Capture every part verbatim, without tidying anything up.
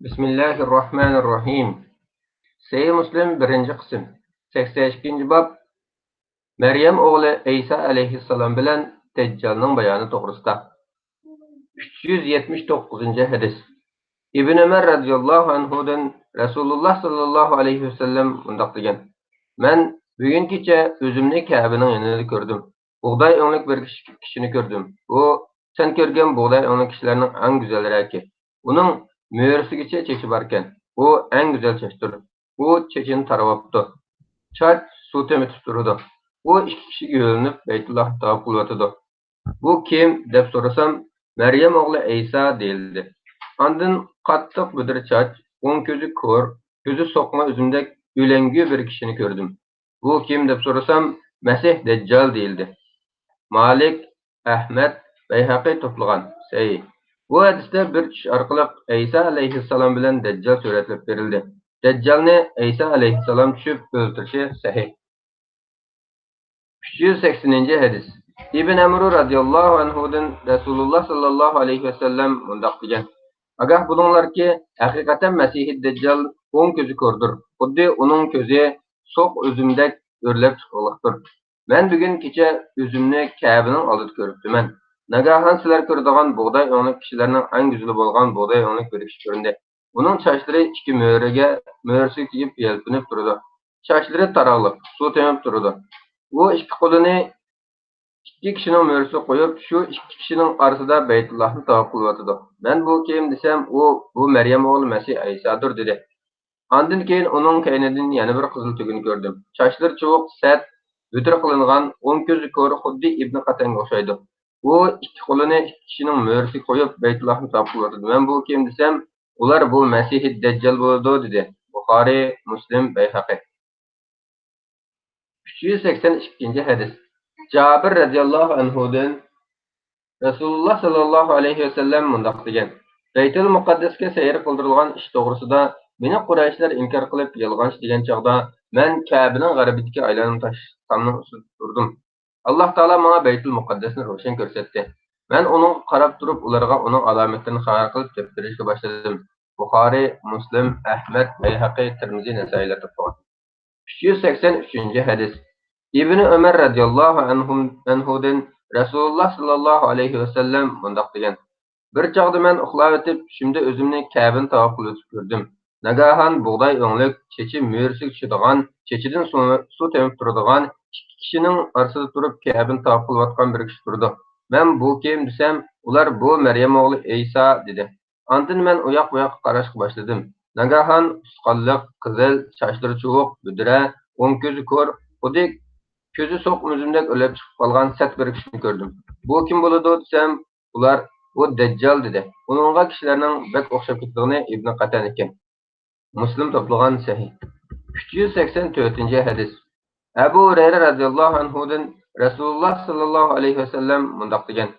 بىسمىللاھىررەھمانىررەھىم. سەھىھ مۇسلىم، بىرىنچى قىسىم، سەكسەن ئىككىنچى باب. مەريەم ئوغلى ئەيسا ئەلەيھىسسالام بىلەن دەججالنىڭ بايانى توغرىسىدا. ئۈچ يۈز يەتمىش توققۇزىنچى ھەدىس. ئىبن ئۆمەر رەزىياللاھۇ ئەنھۇدىن رەسۇلۇللاھ ساللاللاھۇ ئەلەيھى ۋەسەللەم مۇنداق دېگەن: مەن بۈگۈن كېچە ئۆزۈمنى كەبىنىڭ يېنىدا كۆردۈم. بۇغداي ئۆڭلۈك بىر كىشى، كىشىنى كۆردۈم. ئۇ سەن كۆرگەن بۇغداي ئۆڭلۈك كىشىلەرنىڭ ئەڭ گۈزەلرەكى. ئۇنىڭ مۈرىسىگىچە چېچى باركەن. ئۇ ئەڭ گۈزەل چاچتۇر. ئۇ چېچىنى تاراۋاپتۇ. چاچ سۇ تېمىتىپ تۇرىدۇ. ئۇ ئىككى كىشىگە يۆلىنىپ بەيتۇللاھنى تاۋاپ قىلىۋاتىدۇ. بۇ كىم دەپ سورىسام، مەريەم ئوغلى ئەيسا دېيىلدى. ئاندىن قاتتىق بۈدرە چاچ، ئوڭ كۆزى كور، كۆزى سوقما ئۈزۈمدەك ئۆلەڭگۈ بىر كىشىنى كۆردۈم. بۇ كىم دەپ سورىسام، مەسىھ دەججال دېيىلدى. مالىك، ئەھمەد، بەيھەقى توپلىغان. سەھىھ. بۇ ھەدىستە بىر چۈش ئارقىلىق ئەيسا ئەلەيھىسسالام بىلەن دەججال سۈرەتلەپ بېرىلدى. دەججالنى ئەيسا ئەلەيھىسسالام چۈشۈپ ئۆلتۈرۈشى سەھىھ. ئۈچ يۈز سەكسىنىنچى ھەدىس. ئىبن ئەمرۇ رەزىياللاھۇ ئەنھۇدىن رەسۇلۇللاھ ساللاللاھۇ ئەلەيھى ۋەسەللەم مۇنداق دېگەن: ئاگاھ بولۇڭلاركى، ھەقىقەتەن مەسىھى دەججال ئوڭ كۆزى كوردۇر. خۇددى ئۇنىڭ كۆزى سوق ئۈزۈمدەك ئۆرلەپ چىققۇلۇقتۇر. مەن بۈگۈن كېچە ئۆزۈمنى كەبىنىڭ ئالدىدا كۆرۈپتىمەن. ناگاھان سىلەر كۆرىدىغان بۇغداي ئۆڭلۈك كىشىلەرنىڭ ئەڭ گۈزىلى بولغان بۇغداي ئۆڭلۈك بىر كىشى كۆرۈندى. ئۇنىڭ چاچلىرى ئىككى مۈرىگە، مۈرىسىگە تېگىپ يەلپۈنۈپ تۇرىدۇ. چاچلىرى تاراغلىق، سۇ تېمىپ تۇرىدۇ. ئۇ ئىككى قولىنى ئىككى كىشىنىڭ مۈرىسىگە قويۇپ، شۇ ئىككى كىشىنىڭ ئارىسىدا بەيتۇللاھنى تاۋاپ قىلىۋاتىدۇ. مەن بۇ كىم دېسەم، ئۇ، بۇ مەريەم ئوغلى مەسىھ ئەيسادۇر، دېدى. ئاندىن كېيىن ئۇنىڭ كەينىدىن يەنە بىر قىزىل تۆگىنى كۆردۈم. چاچلىرى چۇۋۇق، سەت، بۈدرە قىلىنغان، ئوڭ كۆزى كور، خۇددى ئىبنى قەتەنگە ئوخشايدۇ. ئۇ ئىككى قولىنى ئىككى كىشىنىڭ مۈرىسىگە قويۇپ، بەيتۇللاھنى تاۋاپ قىلىۋاتىدۇ. مەن بۇ كىم دېسەم، ئۇلار بۇ مەسىھى دەججال بولىدۇ، دېدى. بۇخارىي، مۇسلىم، بەيھەقى. ئۈچ يۈز سەكسەن ئىككىنچى ھەدىس. جابىر رەزىياللاھۇ ئەنھۇدىن رەسۇلۇللاھ ساللاللاھۇ ئەلەيھى ۋەسەللەم مۇنداق دېگەن: بەيتۇل مۇقەددەسكە سەير قىلدۇرۇلغان ئىش توغرىسىدا مېنى قۇرەيشلەر ئىنكار قىلىپ يالغانچى دېگەن چاغدا، مەن كەبىنىڭ غەربىدىكى ئايلانما تاش تامنىڭ ئۈستىدە تۇردۇم. ئاللاھ تائالا ماڭا بەيتۇل مۇقەددەسنى روشەن كۆرسەتتى. مەن ئۇنىڭغا قاراپ تۇرۇپ، ئۇلارغا ئۇنىڭ ئالامەتلىرىنى خەۋەر قىلىپ گەپ بېرىشكە باشلىدىم. بۇخارىي، مۇسلىم، ئەھمەد، بەيھەقى، تىرمىزى، نەسائىيلەر توپلىغان. ئۈچ يۈز سەكسەن ئۈچىنچى ھەدىس. ئىبنى ئۆمەر رەزىياللاھۇ ئەنھۇم-، ئەنھۇدىن رەسۇلۇللاھ ساللاللاھۇ ئەلەيھى ۋەسەللەم مۇنداق دېگەن: بىر چاغدا مەن ئۇخلاۋېتىپ، چۈشۈمدە ئۆزۈمنى كەبىنى تاۋاپ قىلىۋېتىپ كۆردۈم. ناگاھان بۇغداي ئۆڭلۈك، چېچى مۈرىسىگە چۈشىدىغان، چېچىدىن سۇ، سۇ تېمىپ تۇرىدىغان ئىككى كىشىنىڭ ئارىسىدا تۇرۇپ كەبىنى تاۋاپ قىلىۋاتقان بىر كىشى تۇرىدۇ. مەن بۇ كىم دېسەم، ئۇلار بۇ مەريەم ئوغلى ئەيسا دېدى. ئاندىن مەن ئۇياق بۇياققا قاراشقا باشلىدىم. ناگاھان ئۇسقانلىق، قىزىل، چاچلىرى چۇۋۇق، بۈدرە، ئوڭ كۆزى كور، خۇددى كۆزى سوق ئۈزۈمدەك ئۆرلەپ چىقىپ قالغان سەت بىر كىشىنى كۆردۈم. بۇ كىم بولىدۇ دېسەم، ئۇلار، بۇ دەججال دېدى. ئۇنىڭغا كىشىلەرنىڭ بەك ئوخشاپ كېتىدىغىنى ئىبنى قەتەن ئىكەن. مۇسلىم توپلىغان سەھىھ. ئۈچ يۈز سەكسەن تۆتىنچى ھەدىس. ئەبۇ ھۇرەيرە رەزىياللاھۇ ئەنھۇدىن رەسۇلۇللاھ ساللاللاھۇ ئەلەيھى ۋەسەللەم مۇنداق دېگەن: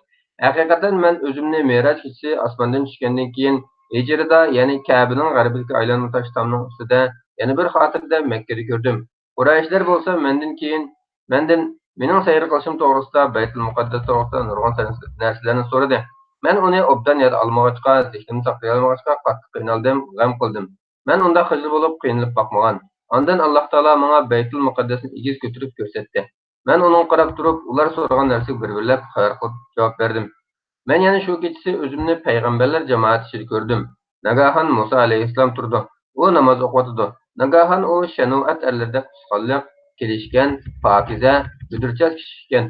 ھەقىقەتەن مەن ئۆزۈمنى مىراج كېچىسى ئاسماندىن چۈشكەندىن كېيىن، ھىجرىدا، يەنى كەبىنىڭ غەربىدىكى ئايلانما تاش تامنىڭ ئۈستىدە، يەنە بىر خاتىرىدە مەككىدە كۆردۈم. قۇرەيشلەر بولسا مەندىن كېيىن، مەندىن، مېنىڭ سەير قىلىشىم توغرىسىدا، بەيتۇل مۇقەددەس توغرىسىدا نۇرغۇن سەر-، نەرسىلەرنى سورىدى. مەن ئۇنى ئوبدان ياد ئالمىغاچقا، زېھنىمنى ساقلىيالمىغاچقا، قاتتىق قىينالدىم، غەم قىلدىم. مەن ئۇنداق خىجىل بولۇپ قىينىلىپ باقمىغان. ئاندىن ئاللاھ تائالا ماڭا بەيتۇل مۇقەددەسنى ئېگىز كۆتۈرۈپ كۆرسەتتى. مەن ئۇنىڭغا قاراپ تۇرۇپ، ئۇلار سورىغان نەرسىگە بىر-بىرلەپ خەۋەر قىلىپ جاۋاب بەردىم. مەن يەنە شۇ كېچىسى ئۆزۈمنى پەيغەمبەرلەر جامائىتى ئىچىدە كۆردۈم. ناگاھان مۇسا ئەلەيھىسسالام تۇرىدۇ. ئۇ ناماز ئوقۇۋاتىدۇ. ناگاھان ئۇ شەنۇئەت ئەرلىرىدەك ئۇسقانلىق، كېلىشكەن، پاكىزە، بۈدرىچاس كىشى ئىكەن.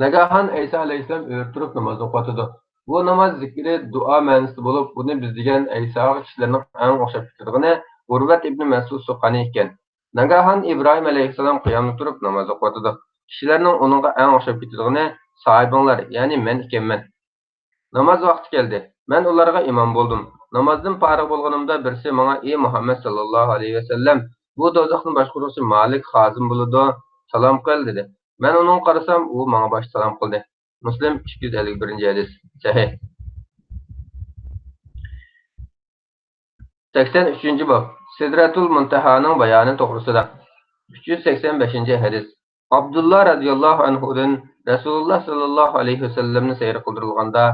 ناگاھان ئەيسا ئەلەيھىسسالام ئۆرە تۇرۇپ ناماز ئوقۇۋاتىدۇ. بۇ ناماز زىكرى، دۇئا مەنىسىدە بولۇپ، بۇنى بىز دېگەن ئەيساغا كىشىلەرنىڭ ئەڭ ئوخشاپ كېتىدىغىنى ئۇرۋەت ئىبنى مەسئۇد سۇقانى ئىكەن. ناگاھان ئىبراھىم ئەلەيھىسسالام قىيامدا تۇرۇپ ناماز ئوقۇۋاتىدۇ. كىشىلەرنىڭ ئۇنىڭغا ئەڭ ئوخشاپ كېتىدىغىنى ساھىبىڭلار، يەنى مەن ئىكەنمەن. ناماز ۋاقتى كەلدى. مەن ئۇلارغا ئىمام بولدۇم. نامازدىن پارىغ بولغىنىمدا بىرسى ماڭا: ئى مۇھەممەد ساللاللاھۇ ئەلەيھى ۋەسەللەم، بۇ دوزاخنى باشقۇرغۇچى مالىك خازىن بولىدۇ، سالام قىل، دېدى. مەن ئۇنىڭغا قارىسام، ئۇ ماڭا باش سالام قىلدى. مۇسلىم، ئىككى يۈز ئەللىك بىرىنچى ھەدىس. سەھىھ. سەكسەن ئۈچىنچى باب. سىدرەتۇل مۇنتەھانىڭ بايانى توغرىسىدا. ئۈچ يۈز سەكسەن بەشىنچى ھەدىس. ئابدۇللا رەزىياللاھۇ ئەنھۇدىن رەسۇلۇللا ساللاللاھۇ ئەلەيھى ۋەسەللەمنى سەير قىلدۇرۇلغاندا،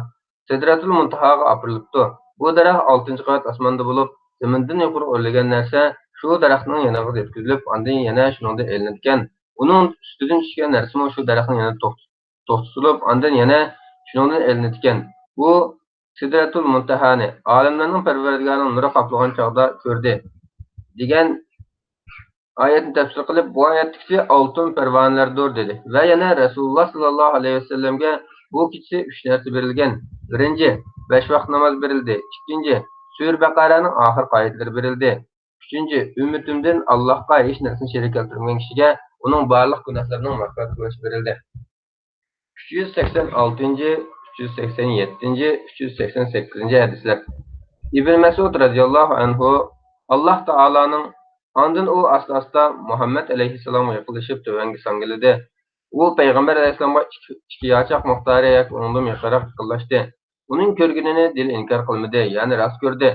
سىدرەتۇل مۇنتەھاغا ئاپىرىلىپتۇ. بۇ دەرەخ ئالتىنچى قەۋەت ئاسماندا بولۇپ، زېمىندىن يۇقىرى ئۆرلىگەن نەرسە شۇ دەرەخنىڭ يېنىغا يەتكۈزۈلۈپ، ئاندىن يەنە شۇنىڭدىن ئېلىنىدىكەن. ئۇنىڭ سۈتىدىن چۈشكەن نەرسىمۇ شۇ دەرەخنىڭ يېنىدا توختىتىلىپ، ئاندىن يەنە شۇنىڭدىن ئېلىنىدىكەن. بۇ سىدرەتۇل مۇنتەھانى ئالەملەرنىڭ پەرۋەردىگارىنىڭ نۇرى قاپلىغان چاغدا كۆردى، دېگەن ئايەتنى تەپسىر قىلىپ، بۇ ئايەتتىكىسى ئالتۇن پەرۋانىلەردۇر، دېدى. ۋە يەنە رەسۇلۇللا ساللاللاھۇ ئەلەيھى ۋەسەللەمگە بۇ كېچىسى ئۈچ نەرسە بېرىلگەن. بىرىنچى، بەش ۋاق ناماز بېرىلدى. ئىككىنچى، سۈرە بەقەرەنىڭ ئاخىرقى ئايەتلىرى بېرىلدى. ئۈچىنچى، ئۈممىتىمدىن ئاللاھقا ھېچ نەرسىنى شېرىك كەلتۈرمىگەن كىشىگە ئۇنىڭ بارلىق گۇناھلىرىنىڭ مەغپىرەت قىلىنىشى بېرىلدى. ئۈچ يۈز سەكسەن ئالتىنچى، ئۈچ يۈز سەكسەن يەتتىنچى، ئۈچ يۈز سەكسەن سەككىزىنچى ھەدىسلەر. ئىبن مەسئۇد رەزىياللاھۇ ئەنھۇ، ئاللاھ تائالانىڭ، ئاندىن ئۇ ئاستا-ئاستا مۇھەممەد ئەلەيھىسسالامغا يېقىنلىشىپ تۆۋەنگە ساڭگىلىدى. ئۇ پەيغەمبەر ئەلەيھىسسالامغا ئىككى، ئىككى ياچاق مىقدارى ياكى ئۇنىڭدىن يېقىنراق يېقىنلاشتى. ئۇنىڭ كۆرگىنىنى دىلى ئىنكار قىلمىدى، يەنى راست كۆردى.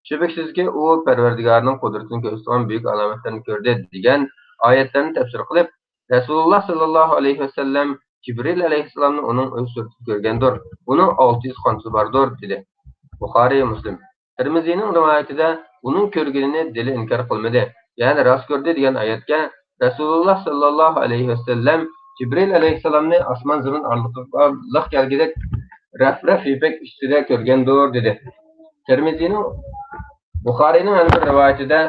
شۈبھىسىزكى، ئۇ پەرۋەردىگارىنىڭ قۇدرىتىنى كۆرسىتىدىغان بۈيۈك ئالامەتلەرنى كۆردى، دېگەن ئايەتلەرنى تەپسىر قىلىپ، رەسۇلۇللا ساللاللاھۇ ئەلەيھى ۋەسەللەم جىبرىل ئەلەيھىسسالامنى ئۇنىڭ ئۆز سۈرىتىدە كۆرگەندۇر، ئۇنىڭ ئالتە يۈز قانچىسى باردۇر، دېدى. بۇخارىي، مۇسلىم. تىرمىزىنىڭ رىۋايىتىدە ئۇنىڭ كۆرگىنىنى دىلى ئىنكار قىلمىدى، يەنى راست كۆردى دېگەن ئايەتكە رەسۇلۇللا ساللاللاھۇ ئەلەيھى ۋەسەللەم جىبرىل ئەلەيھىسسالامنى ئاسمان زېمىن ئارىلىقىغا لىق كەلگۈدەك رەپ-رەپ يىپەك ئۈستىدە كۆرگەندۇر، دېدى. تىرمىزىنىڭ، بۇخارىينىڭ يەنە بىر رىۋايىتىدە،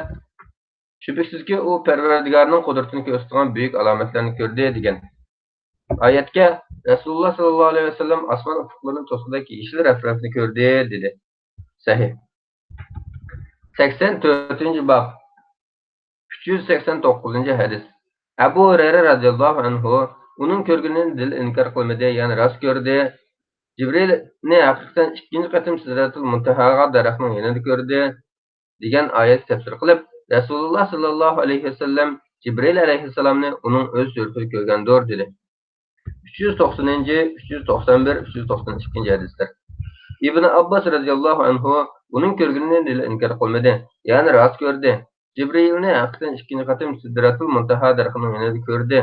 شۈبھىسىزكى، ئۇ پەرۋەردىگارنىڭ قۇدرىتىنى كۆرسىتىدىغان بۈيۈك ئالامەتلەرنى كۆردى، دېگەن ئايەتكە رەسۇلۇللا ساللاللاھۇ ئەلەيھى ۋەسەللەم ئاسمان ئۇپۇقلىرىنى توسقۇدەك يېشىل رەپ-رەپنى كۆردى، دېدى. سەھىھ. سەكسەن تۆتىنچى باب. ئۈچ يۈز سەكسەن توققۇزىنچى ھەدىس. ئەبۇ ھۇرەيرە رەزىياللاھۇ ئەنھۇ، ئۇنىڭ كۆرگىنىنى دىلى ئىنكار قىلمىدى، يەنى راست كۆردى. جىبرىلنى ھەقىقەتەن ئىككىنچى قېتىم سىدرەتۇل مۇنتەھاغا دەرەخنىڭ يېنىدا كۆردى، دېگەن ئايەتكە تەپسىر قىلىپ، رەسۇلۇللا ساللاللاھۇ ئەلەيھى ۋەسەللەم جىبرىل ئەلەيھىسسالامنى ئۇنىڭ ئۆز سۈرىتىدە كۆرگەندۇر، دېدى. ئۈچ يۈز توقسىنىنچى، ئۈچ يۈز توقسان بىر، ئۈچ يۈز توقسان ئىككىنچى ھەدىسلەر. ئىبن ئابباس رەزىياللاھۇ ئەنھۇ ئۇنىڭ كۆرگىنىنى دىلى ئىنكار قىلمىدى، يەنى راست كۆردى. جىبرىلنى ھەقىقەتەن ئىككىنچى قېتىم سىدرەتۇل مۇنتەھا دەرىخىنىڭ يېنىدا كۆردى،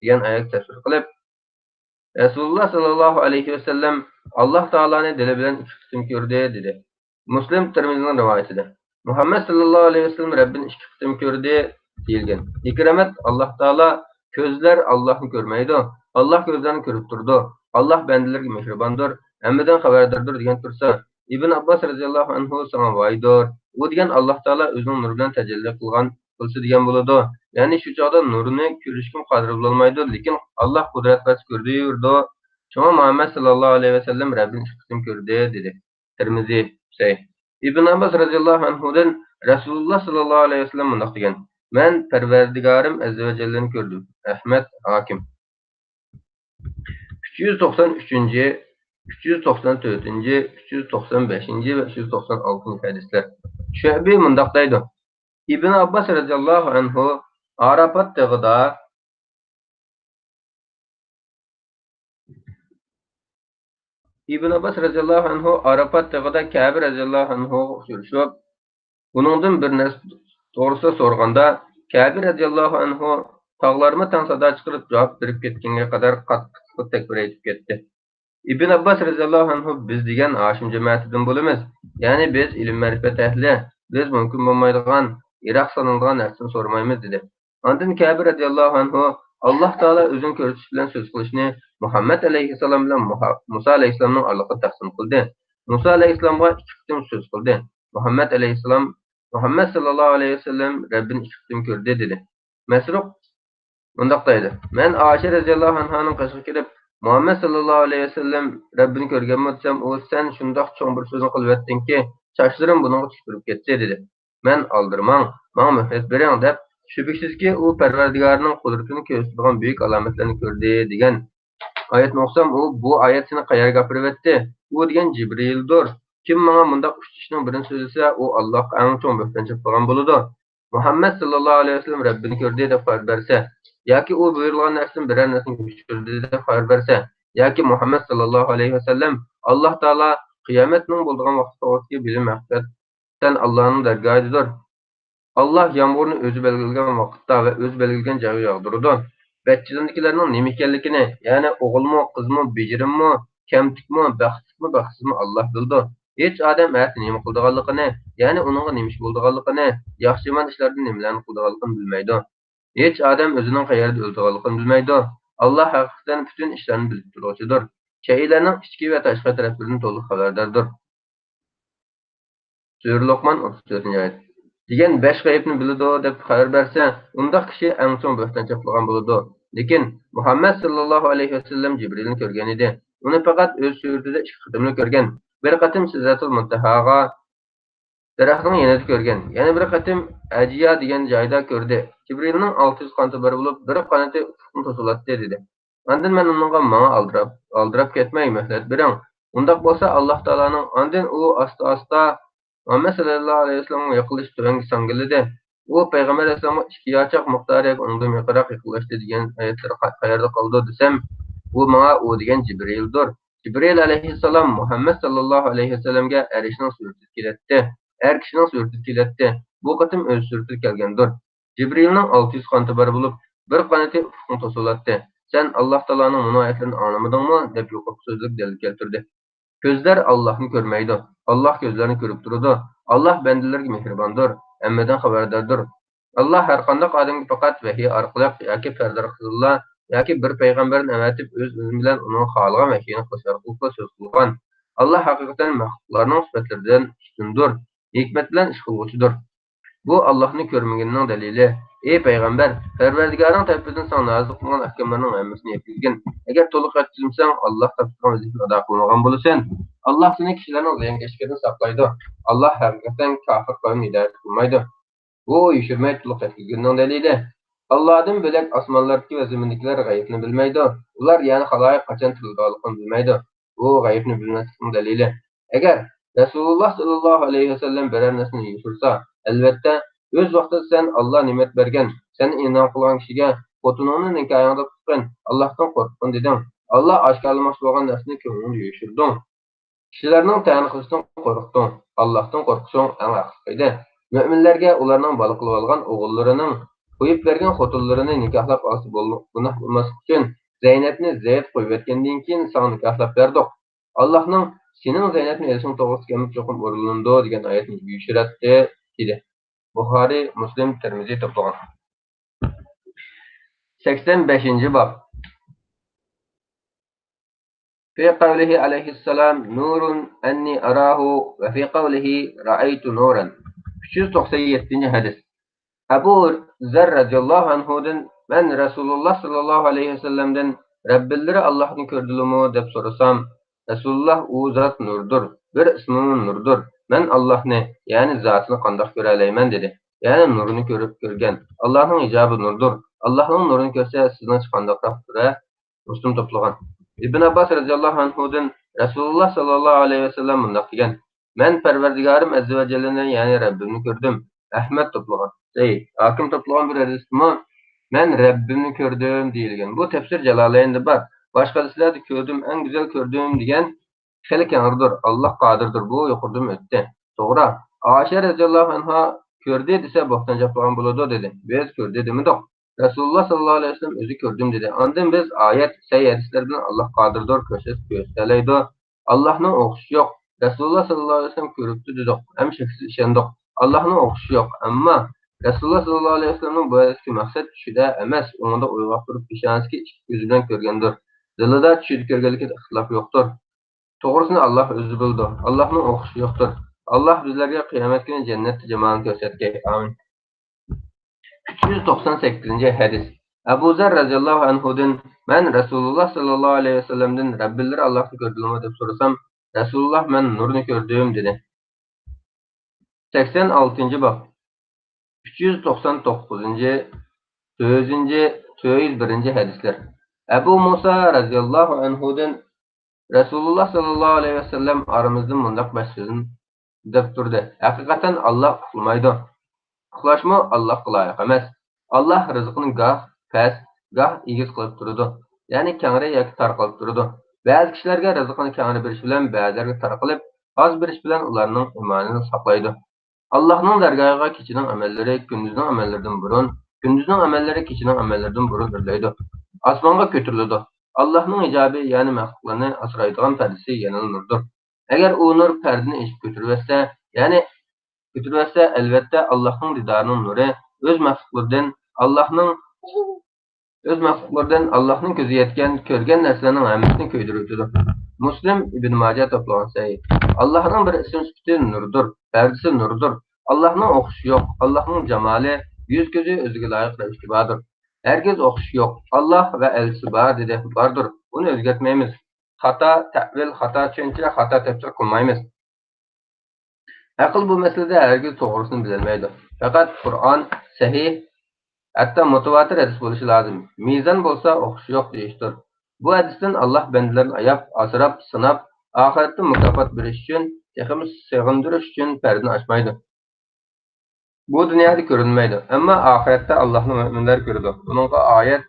دېگەن ئايەتكە تەپسىر قىلىپ، رەسۇلۇللا ساللاللاھۇ ئەلەيھى ۋەسەللەم ئاللاھ تائالانى دىلى بىلەن ئىككى قېتىم كۆردى، دېدى. مۇسلىم، تىرمىزىنىڭ رىۋايىتىدە مۇھەممەد ساللاللاھۇ ئەلەيھى ۋەسەللەم رەببىنى ئىككى قېتىم كۆردى، دېيىلگەن. ھېكمەت، ئاللاھ تائالا كۆزلەر ئاللاھنى كۆرمەيدۇ، ئاللاھ كۆزلەرنى كۆرۈپ تۇرىدۇ، ئاللاھ بەندىلىرىگە مېھرىباندۇر، ھەممىدىن خەۋەرداردۇر، دېگەن تۇرسا، ئىبن ئابباس رەزىياللاھۇ ئەنھۇ ساڭا ۋايدۇر، ئۇ دېگەن ئاللاھ تائالا ئۆزىنىڭ نۇرى بىلەن تەجەللى قىلغان، قىلسا دېگەن بولىدۇ. يەنى شۇ چاغدا نۇرىنى كۆرۈشكىمۇ قادىر بولالمايدۇ، لېكىن ئاللاھ قۇدرەت بەرسە كۆرۈۋېرىدۇ. شۇڭا مۇھەممەد ساللاللاھۇ ئەلەيھى ۋەسەللەم رەببىنى ئىككى قېتىم كۆردى، دېدى. تىرمىزى، سەھىھ. ئىبن ئابباس رەزىياللاھۇ ئەنھۇدىن رەسۇلۇللا ساللاللاھۇ ئەلەيھى ۋەسەللەم مۇنداق دېگەن، مەن پەرۋەردىگارىم ئەززە ۋە جەللىنى كۆردۈم. ئەھمەد، ھاكىم. ئۈچ يۈز توقسان ئۈچىنچى، ئۈچ يۈز توقسان تۆتىنچى، ئۈچ يۈز توقسان بەشىنچى ۋە ئۈچ يۈز توقسان ئالتىنچى ھەدىسلەر. شۇئبى مۇنداق دەيدۇ، ئىبن ئابباس رەزىياللاھۇ ئەنھۇ ئاراپات تېغىدا، ئىبن ئابباس رەزىياللاھۇ ئەنھۇ ئاراپات تېغىدا كەبىر رەزىياللاھۇ ئەنھۇغا ئۇچرىشىپ، ئۇنىڭدىن بىر نەرسە توغرىسىدا سورىغاندا، كەبىر رەزىياللاھۇ ئەنھۇ تاغلارمۇ تەڭ سادا چىقىرىپ جاۋاب بېرىپ كەتكەنگە قەدەر قاتتىق تەكبىر ئېيتىپ كەتتى. ئىبن ئابباس رەزىياللاھۇ ئەنھۇ، بىز دېگەن ھاشىم جەمەتىدىن بولىمىز، يەنى بىز ئىلىم-مەرىپەت ئەھلى، بىز مۇمكىن بولمايدىغان، يىراق سانىلىدىغان نەرسىدىن سورىمايمىز، دېدى. ئاندىن كەبىر رەزىياللاھۇ ئەنھۇ، ئاللاھ تائالا ئۆزىنى كۆرسىتىش بىلەن سۆز قىلىشنى مۇھەممەد ئەلەيھىسسالام بىلەن مۇھا-، مۇسا ئەلەيھىسسالامنىڭ ئارىلىقىدا تەقسىم قىلدى. مۇسا ئەلەيھىسسالامغا ئىككى قېتىم سۆز قىلدى. مۇھەممەد ئەلەيھىسسالام، مۇھەممەد ساللاللاھۇ ئەلەيھى ۋەسەللەم رەببىنى ئىككى قېتىم كۆردى، دېدى. مەسرۇق مۇنداق دەيدۇ، مەن ئائىشە رەزىياللاھۇ ئەنھانىڭ قېشىغا كېلىپ، مۇھەممەد ساللاللاھۇ ئەلەيھى ۋەسەللەم رەببىنى كۆرگەنمۇ دېسەم، ئۇ، سەن شۇنداق چوڭ بىر سۆزنى قىلىۋەتتىڭكى، چاچلىرىم بۇنىڭغا تىك تۇرۇپ كەتتى، دېدى. مەن ئالدىرىماڭ، ماڭا مۆھلەت بېرىڭ، دەپ، شۈبھىسىزكى، ئۇ پەرۋەردىگارىنىڭ قۇدرىتىنى كۆرسىتىدىغان بۈيۈك ئالامەتلەرنى كۆردى، دېگەن. ئايەتنى ئوقۇسام، ئۇ، بۇ ئايەت سېنى قەيەرگە ئاپىرىۋەتتى؟ ئۇ دېگەن جىبرىئىلدۇر. كىم ماڭا مۇنداق ئۈچ ئىشنىڭ بىرىنى سۆزلىسە، ئۇ ئاللاھقا ئەڭ چوڭ بۆھتان چېلىپ قىلغان بولىدۇ. مۇھەممەد ساللاللاھۇ ئەلەيھى ۋەسەللەم رەببىنى كۆردى دەپ خەۋەر بەرسە، ياكى ئۇ بۇيرۇلغان نەرسىدىن بىرەر نەرسىنى ئۆچۈردى دەپ خەۋەر بەرسە، ياكى مۇھەممەد ساللاللاھۇ ئەلەيھى ۋەسەللەم، ئاللاھ تائالا قىيامەتنىڭ بولىدىغان ۋاقتى توغرىسىدىكى بىلىم ھەقىقەت سەن ئاللاھنىڭ دەرگاھىدىدۇر. ئاللاھ يامغۇرنى ئۆزى بەلگىلىگەن ۋاقىتتا ۋە ئۆزى بەلگىلىگەن جايغا ياغدۇرىدۇ. بەت چىلىمدىكىلەرنىڭ نېمە ئىكەنلىكىنى، يەنى ئوغۇلمۇ، قىزمۇ، بېجىرىممۇ، كەمتۈكمۇ، بەختلىكمۇ، بەختسىزمۇ ئاللاھ بىلىدۇ. ھېچ ئادەم ئەتە نېمە قىلىدىغانلىقىنى، يەنى ئۇنىڭغا نېمە ئىش بولىدىغانلىقىنى، ياخشى-يامان ئىشلاردىن نېمىلەرنى قىلىدىغانلىقىنى بىلمەيدۇ. ھېچ ئادەم ئۆزىنىڭ قەيەردە ئۆلىدىغانلىقىنى بىلمەيدۇ. ئاللاھ ھەقىقەتەن پۈتۈن ئىشلارنى بىلىپ تۇرغۇچىدۇر. شەيئىلەرنىڭ ئىچكى ۋە تاشقى تەرەپلىرىدىن تولۇق خەۋەرداردۇر. سۈرە لوقمان، ئوتتۇز تۆتىنچى ئايەت. دېگەن بەش غەيىبنى بىلىدۇ دەپ خەۋەر بەرسە، ئۇنداق كىشى ئەڭ چوڭ بۆھتان چاپلىغان بولىدۇ. لېكىن مۇھەممەد ساللاللاھۇ ئەلەيھى ۋەسەللەم جىبرىلنى كۆرگەن ئىدى. ئۇنى پەقەت ئۆز سۈرىتىدە ئىككى قېتىملا كۆرگەن. بىر قېتىم سىدرەتۇل مۇنتەھاغا، دەرەخنىڭ يېنىدا كۆرگەن. يەنە بىر قېتىم ئەجىيا دېگەن جايدا كۆردى. جىبرىلنىڭ ئالتە يۈز قانىتى بار بولۇپ، بىر قانىتى ئۇپۇقنى توسۇۋالاتتى، دېدى. ئاندىن مەن ئۇنىڭغا، ماڭا ئالدىراپ، ئالدىراپ كەتمەي مۆھلەت بېرىڭ. ئۇنداق بولسا ئاللاھ تائالانىڭ، ئاندىن ئۇ ئاستا-ئاستا مۇھەممەد ساللاللاھۇ ئەلەيھى ۋەسەللەمگە يېقىنلىشىپ تۆۋەنگە ساڭگىلىدى. ئۇ پەيغەمبەر ئەلەيھىسسالامغا ئىككى ياچاق مىقدارى ياكى ئۇنىڭدىن يۇقىرىراق يېقىنلاشتى دېگەن ئايەتلەر قا-، قەيەردە قالىدۇ دېسەم، ئۇ ماڭا ئۇ دېگەن جىبرىلدۇر. جىبرىل ئەلەيھىسسالام مۇھەممەد ساللاللاھۇ ئەلەيھى ۋەسەللەمگە ئەرشنىڭ سۈرىتىدە كېلەتتى. ئەر كىشىنىڭ سۈرىتىدە كېلەتتى. بۇ قېتىم ئۆز سۈرىتىدە كەلگەندۇر. جىبرىلنىڭ ئالتە يۈز قانىتى بار بولۇپ، بىر قانىتى ئۇپۇقنى توسۇۋالاتتى. سەن ئاللاھ تائالانىڭ مۇنۇ ئايەتلىرىنى ئاڭلىمىدىڭمۇ؟ دەپ يۇقىرىقى سۆزلۈك دەلىل كەلتۈردى. كۆزلەر ئاللاھنى كۆرمەيدۇ. ئاللاھ كۆزلەرنى كۆرۈپ تۇرىدۇ. ئاللاھ بەندىلىرىگە مېھرىباندۇر، ھەممىدىن خەۋەرداردۇر. ئاللاھ ھەرقانداق ئادەمگە پەقەت ۋەھىي ئارقىلىق ياكى پەردە ئارقىلىقلا ياكى بىر پەيغەمبەرنى ئەۋەتىپ ئۆز ئىزنى بىلەن ئۇنىڭغا خالىغان ۋەھىينى قىلىش ئارقىلىقلا سۆز قىلغان. ئاللاھ ھەقىقەتەن مەخلۇقلارنىڭ سۈپەتلىرىدىن ئۈستۈندۇر، ھېكمەت بىلەن ئىش قىلغۇچىدۇر. بۇ ئاللاھنى كۆرمىگىنىنىڭ دەلىلى. ئى پەيغەمبەر، پەرۋەردىگارىڭ تەرىپىدىن ساڭا نازىل قىلىنغان ئەھكاملارنىڭ ھەممىسىنى يەتكۈزگىن. ئەگەر تولۇق يەتكۈزمىسەڭ، ئاللاھ تاپشۇرغان ۋەزىپىنى ئادا قىلمىغان بولىسەن. ئاللاھ سېنى كىشىلەرنىڭ زىيانكەشلىكىدىن ساقلايدۇ. ئاللاھ ھەقىقەتەن كاپىر قەۋمنى ھىدايەت قىلمايدۇ. ئۇ يوشۇرماي تولۇق يەتكۈزگىنىنىڭ دەلىلى. ئاللاھدىن بۆلەك ئاسمانلاردىكى ۋە زېمىندىكىلەر غەيىبنى بىلمەيدۇ. ئۇلار، يەنى خالايىق، قاچان تىرىلىدىغانلىقىنى بىلمەيدۇ. بۇ غەيىبنى بىلمەسلىكنىڭ دەلىلى. ئەگەر رەسۇلۇللاھ ساللاللاھۇ ئەلەيھى ۋەسەللەم بىرەر نەرسىنى يوشۇرسا، ئەلۋەتتە، ئۆز ۋاقتىدا سەن ئاللاھ نېمەت بەرگەن، سەن ئىنئام قىلغان كىشىگە، خوتۇنۇڭنى نىكاھىڭدا تۇتقىن، ئاللاھتىن قورققىن دېدىڭ. ئاللاھ ئاشكارىلىماقچى بولغان نەرسىنى كۆڭلۈڭدە يوشۇردۇڭ. كىشىلەرنىڭ تەنە قىلىشتىن قورقتۇڭ. ئاللاھتىن قورقۇشۇڭ ئەڭ ھەقلىق ئىدى. مۆمىنلەرگە ئۇلارنىڭ بالا قىلىۋالغان ئوغۇللىرىنىڭ قويۇپ بەرگەن خوتۇنلىرىنى نىكاھلاپ ئالسا بول-، گۇناھ بولماسلىق ئۈچۈن زەينەپنى زەيت قويۇۋەتكەندىن كېيىن ساڭا نىكاھلاپ بەردۇق. ئاللاھنىڭ سېنىڭ زەينەپنى ئېلىشىڭ توغرىسىدىكى ئەمر چوقۇم ئورۇنلىنىدۇ دېگەن ئايەتنى يوشۇراتتى، دېدى. بۇخارىي، مۇسلىم، تىرمىزى توپلىغان. سەكسەن بەشىنچى باب. في قوله عليه السلام: نور أني أراه، وفي قوله: رأيت نورا. ئۈچ يۈز توقسان يەتتىنچى ھەدىس. ئەبۇ زەر رەزىياللاھۇ ئەنھۇدىن، مەن رەسۇلۇللاھ ساللاللاھۇ ئەلەيھى ۋەسەللەمدىن، رەببىلىرى ئاللاھنى كۆردىلىمۇ دەپ سورىسام، رەسۇلۇللاھ، ئۇ زات نۇردۇر، بىر ئىسمىمۇ نۇردۇر. مەن ئاللاھنى، يەنى زاتىنى قانداق كۆرەلەيمەن؟ دېدى. يەنى نۇرنى كۆرۈپ كۆرگەن. ئاللاھنىڭ ھىجابى نۇردۇر. ئاللاھنىڭ نۇرىنى كۆرسە، سىزنىڭچە قانداقراقتۇر، ھە؟ مۇسلىم توپلىغان. ئىبن ئابباس رەزىياللاھۇ ئەنھۇدىن رەسۇلۇللاھ ساللاللاھۇ ئەلەيھى ۋەسەللەم مۇنداق دېگەن: مەن پەرۋەردىگارىم ئەززە ۋە جەللىنى، يەنى رەببىمنى كۆردۈم. ئەھمەد توپلىغان. سەھىھ. ھاكىم توپلىغان بىر ھەدىستىمۇ مەن رەببىمنى كۆردۈم دېيىلگەن. بۇ تەپسىر جالالەيندە بار. باشقا ھەدىسلەردە كۆردۈم، ئەڭ گۈزەل كۆردۈم دېگەن خېلى كەڭرىدۇر. ئاللاھ قادىردۇر، بۇ يۇقىرىدىمۇ ئۆتتى. توغرا، ئائىشە رەزىياللاھۇ ئەنھا كۆردى دېسە بوھتان چاپلىغان بولىدۇ دېدى. بىز كۆردى دېمىدۇق. رەسۇلۇللاھ ساللاللاھۇ ئەلەيھى ۋەسەللەم ئۆزى كۆردۈم دېدى. ئاندىن بىز ئايەت، سەھىھ ھەدىسلەر بىلەن ئاللاھ قادىردۇر، كۆرسەت-، كۆرسىتەلەيدۇ. ئاللاھنىڭ ئوخشىشى يوق. رەسۇلۇللاھ ساللاللاھۇ ئەلەيھى ۋەسەللەم كۆرۈپتۇ دېدۇق. ھەم شەكسىز ئىشەندۇق. ئاللاھنىڭ ئوخشىشى يوق. ئەمما رەسۇلۇللاھ ساللاللاھۇ ئەلەيھى ۋەسەللەمنىڭ بۇ ھەدىسكى مەقسەت چۈشىدە ئەمەس، ئوڭىدا ئويغاق تۇرۇپ پېشانىسىدىكى ئىككى كۆزى بىلەن كۆرگەندۇر. دىلىدا چۈشىدە كۆرگەنلىكىدە ئىختىلاپ يوقتۇر. توغرىسىنى ئاللاھ ئۆزى بىلىدۇ. ئاللاھنىڭ ئوخشىشى يوقتۇر. ئاللاھ بىزلەرگە قىيامەت كۈنى جەننەتتە جامالىنى كۆرسەتكەي. ئامىن. ئۈچ يۈز توقسان سەككىزىنچى ھەدىس. ئەبۇ زەر رەزىياللاھۇ ئەنھۇدىن، مەن رەسۇلۇللاھ ساللاللاھۇ ئەلەيھى ۋەسەللەمدىن، رەببىلىرى ئاللاھنى كۆردىلىمۇ دەپ سورىسام، رەسۇلۇللاھ، مەن نۇرنى كۆردۈم دېدى. سەكسەن ئالتىنچى باب. ئۈچ يۈز توقسان توققۇزىنچى، تۆتىنچى، تۆت يۈز بىرىنچى ھەدىسلەر. ئەبۇ مۇسا رەزىياللاھۇ ئەنھۇدىن رەسۇلۇللاھ ساللاللاھۇ ئەلەيھى ۋەسەللەم ئارىمىزدىن مۇنداق بەش سۆزنى دەپ تۇردى: ھەقىقەتەن ئاللاھ ئۇخلىمايدۇ. ئۇخلاشمۇ ئاللاھقا لايىق ئەمەس. ئاللاھ رىزقىنى گاھ پەس، گاھ ئېگىز قىلىپ تۇرىدۇ. يەنى كەڭرى ياكى تار قىلىپ تۇرىدۇ. بەزى كىشىلەرگە رىزقىنى كەڭرى بېرىش بىلەن بەزىلەرگە تار قىلىپ، ئاز بېرىش بىلەن ئۇلارنىڭ ئىمانىنى ساقلايدۇ. ئاللاھنىڭ دەرگاھىغا كېچىنىڭ ئەمەللىرى كۈندۈزنىڭ ئەمەللىرىدىن بۇرۇن، كۈندۈزنىڭ ئەمەللىرى كېچىنىڭ ئەمەللىرىدىن بۇرۇن ئۆرلەيدۇ. ئاسمانغا كۆتۈرۈلىدۇ. ئاللاھنىڭ ھىجابى، يەنى مەخلۇقلارنى ئاسرايدىغان پەردىسى يەنىلا نۇردۇر. ئەگەر ئۇ نۇر پەردىنى ئېچىپ كۆتۈرۈۋەتسە، يەنى كۆتۈرۈۋەتسە، ئەلۋەتتە، ئاللاھنىڭ دىدارىنىڭ نۇرى ئۆز مەخلۇقلىرىدىن، ئاللاھنىڭ، ئۆز مەخلۇقلىرىدىن ئاللاھنىڭ كۆزى يەتكەن، كۆرگەن نەرسىلەرنىڭ ھەممىسىنى كۆيدۈرۈۋېتىدۇ. مۇسلىم، ئىبن ماجە توپلىغان سەھىھ. ئاللاھنىڭ بىر ئىسىم سۈپىتى نۇردۇر، پەردىسى نۇردۇر. ئاللاھنىڭ ئوخشىشى يوق، ئاللاھنىڭ جامالى، يۈز-كۆزى ئۆزىگە لايىق رەۋىشتە باردۇر. ھەرگىز ئوخشىشى يوق. ئاللاھ ۋە ئەلچىسى بار دېدى، باردۇر. ئۇنى ئۆزگەرتمەيمىز. خاتا تەئۋىل، خاتا چۈشەنچە، خاتا تەپسىر قىلمايمىز. ئەقىل بۇ مەسىلىدە ھەرگىز توغرىسىنى بىلەلمەيدۇ. پەقەت قۇرئان، سەھىھ، ھەتتا مۇتەۋاتىر ھەدىس بولۇشى لازىم. مىزان بولسا ئوخشىشى يوق دېيىشتۇر. بۇ ھەدىستىن ئاللاھ بەندىلەرنى ئاياپ، ئاسراپ، سىناپ، ئاخىرەتتە مۇكاپات بېرىش ئۈچۈن، تېخىمۇ سېغىندۇرۇش ئۈچۈن پەردىنى ئاچمايدۇ. بۇ دۇنيادا كۆرۈنمەيدۇ، ئەمما ئاخىرەتتە ئاللاھنى مۆمىنلەر كۆرىدۇ. بۇنىڭغا ئايەت،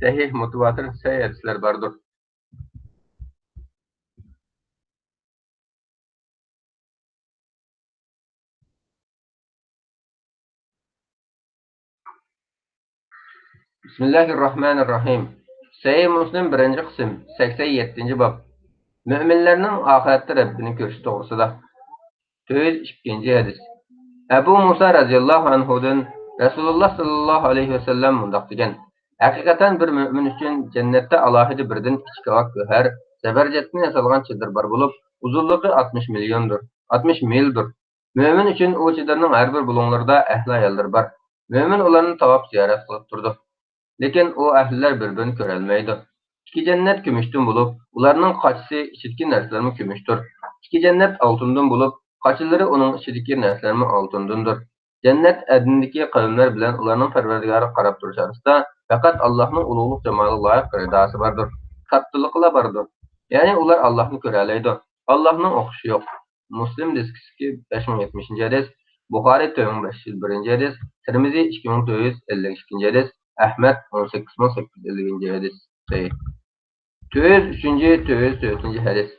سەھىھ، مۇتەۋاتىر، سەھىھ ھەدىسلەر باردۇر. بىسمىللاھىررەھمانىررەھىم. سەھىھ مۇسلىم، بىرىنچى قىسىم، سەكسەن يەتتىنچى باب. مۆمىنلەرنىڭ ئاخىرەتتە رەببىنى كۆرۈشى توغرىسىدا. تۆت يۈز ئىككىنچى ھەدىس. ئەبۇ مۇسا رەزىياللاھۇ ئەنھۇدىن رەسۇلۇللاھ ساللاللاھۇ ئەلەيھى ۋەسەللەم مۇنداق دېگەن: ھەقىقەتەن بىر مۆمىن ئۈچۈن جەننەتتە ئالاھىدە بىردىن ئىككى كاۋاك گۆھەر، زەبەرجەتتىن ياسالغان چېدىر بار بولۇپ، ئۇزۇنلۇقى ئاتمىش مىليوندۇر، ئاتمىش مىلدۇر. مۆمىن ئۈچۈن ئۇ چېدىرنىڭ ھەر بىر بۇلۇڭلىرىدا ئەھلى ئاياللىرى بار. مۆمىن ئۇلارنى تاۋاپ زىيارەت قىلىپ تۇرىدۇ. لېكىن ئۇ ئەھلىلەر بىر-بىرىنى كۆرەلمەيدۇ. ئىككى جەننەت كۈمۈشتىن بولۇپ، ئۇلارنىڭ قاچىسى ئىچىدىكى نەرسىلەرمۇ كۈمۈشتۇر. ئىككى جەننەت ئالتۇندىن بولۇپ، قاچىلىرى ئۇنىڭ ئىچىدىكى نەرسىلەرمۇ ئالتۇندىندۇر. جەننەت ئەدىندىكى قەۋملەر بىلەن ئۇلارنىڭ پەرۋەردىگارىغا قاراپ تۇرۇش ئارىسىدا پەقەت ئاللاھنىڭ ئۇلۇغلۇق جامالىغا لايىق رىداسى باردۇر. كاتتىلىقىلا باردۇر. يەنى ئۇلار ئاللاھنى كۆرەلەيدۇ. ئاللاھنىڭ ئوخشىشى يوق. مۇسلىم دىسكىسىدىكى بەش مىڭ يەتمىشىنچى ھەدىس، بۇخارى تۆت مىڭ بەش يۈز بىرىنچى ھەدىس، تىرمىزى ئىككى مىڭ تۆت يۈز ئەللىك ئىككىنچى ھەدىس، ئەھمەد ئون سەككىز مىڭ سەككىز يۈز ئەللىكىنچى ھەدىس. سەھىھ. تۆت يۈز ئۈچىنچى، تۆت يۈز تۆتىنچى ھەدىس.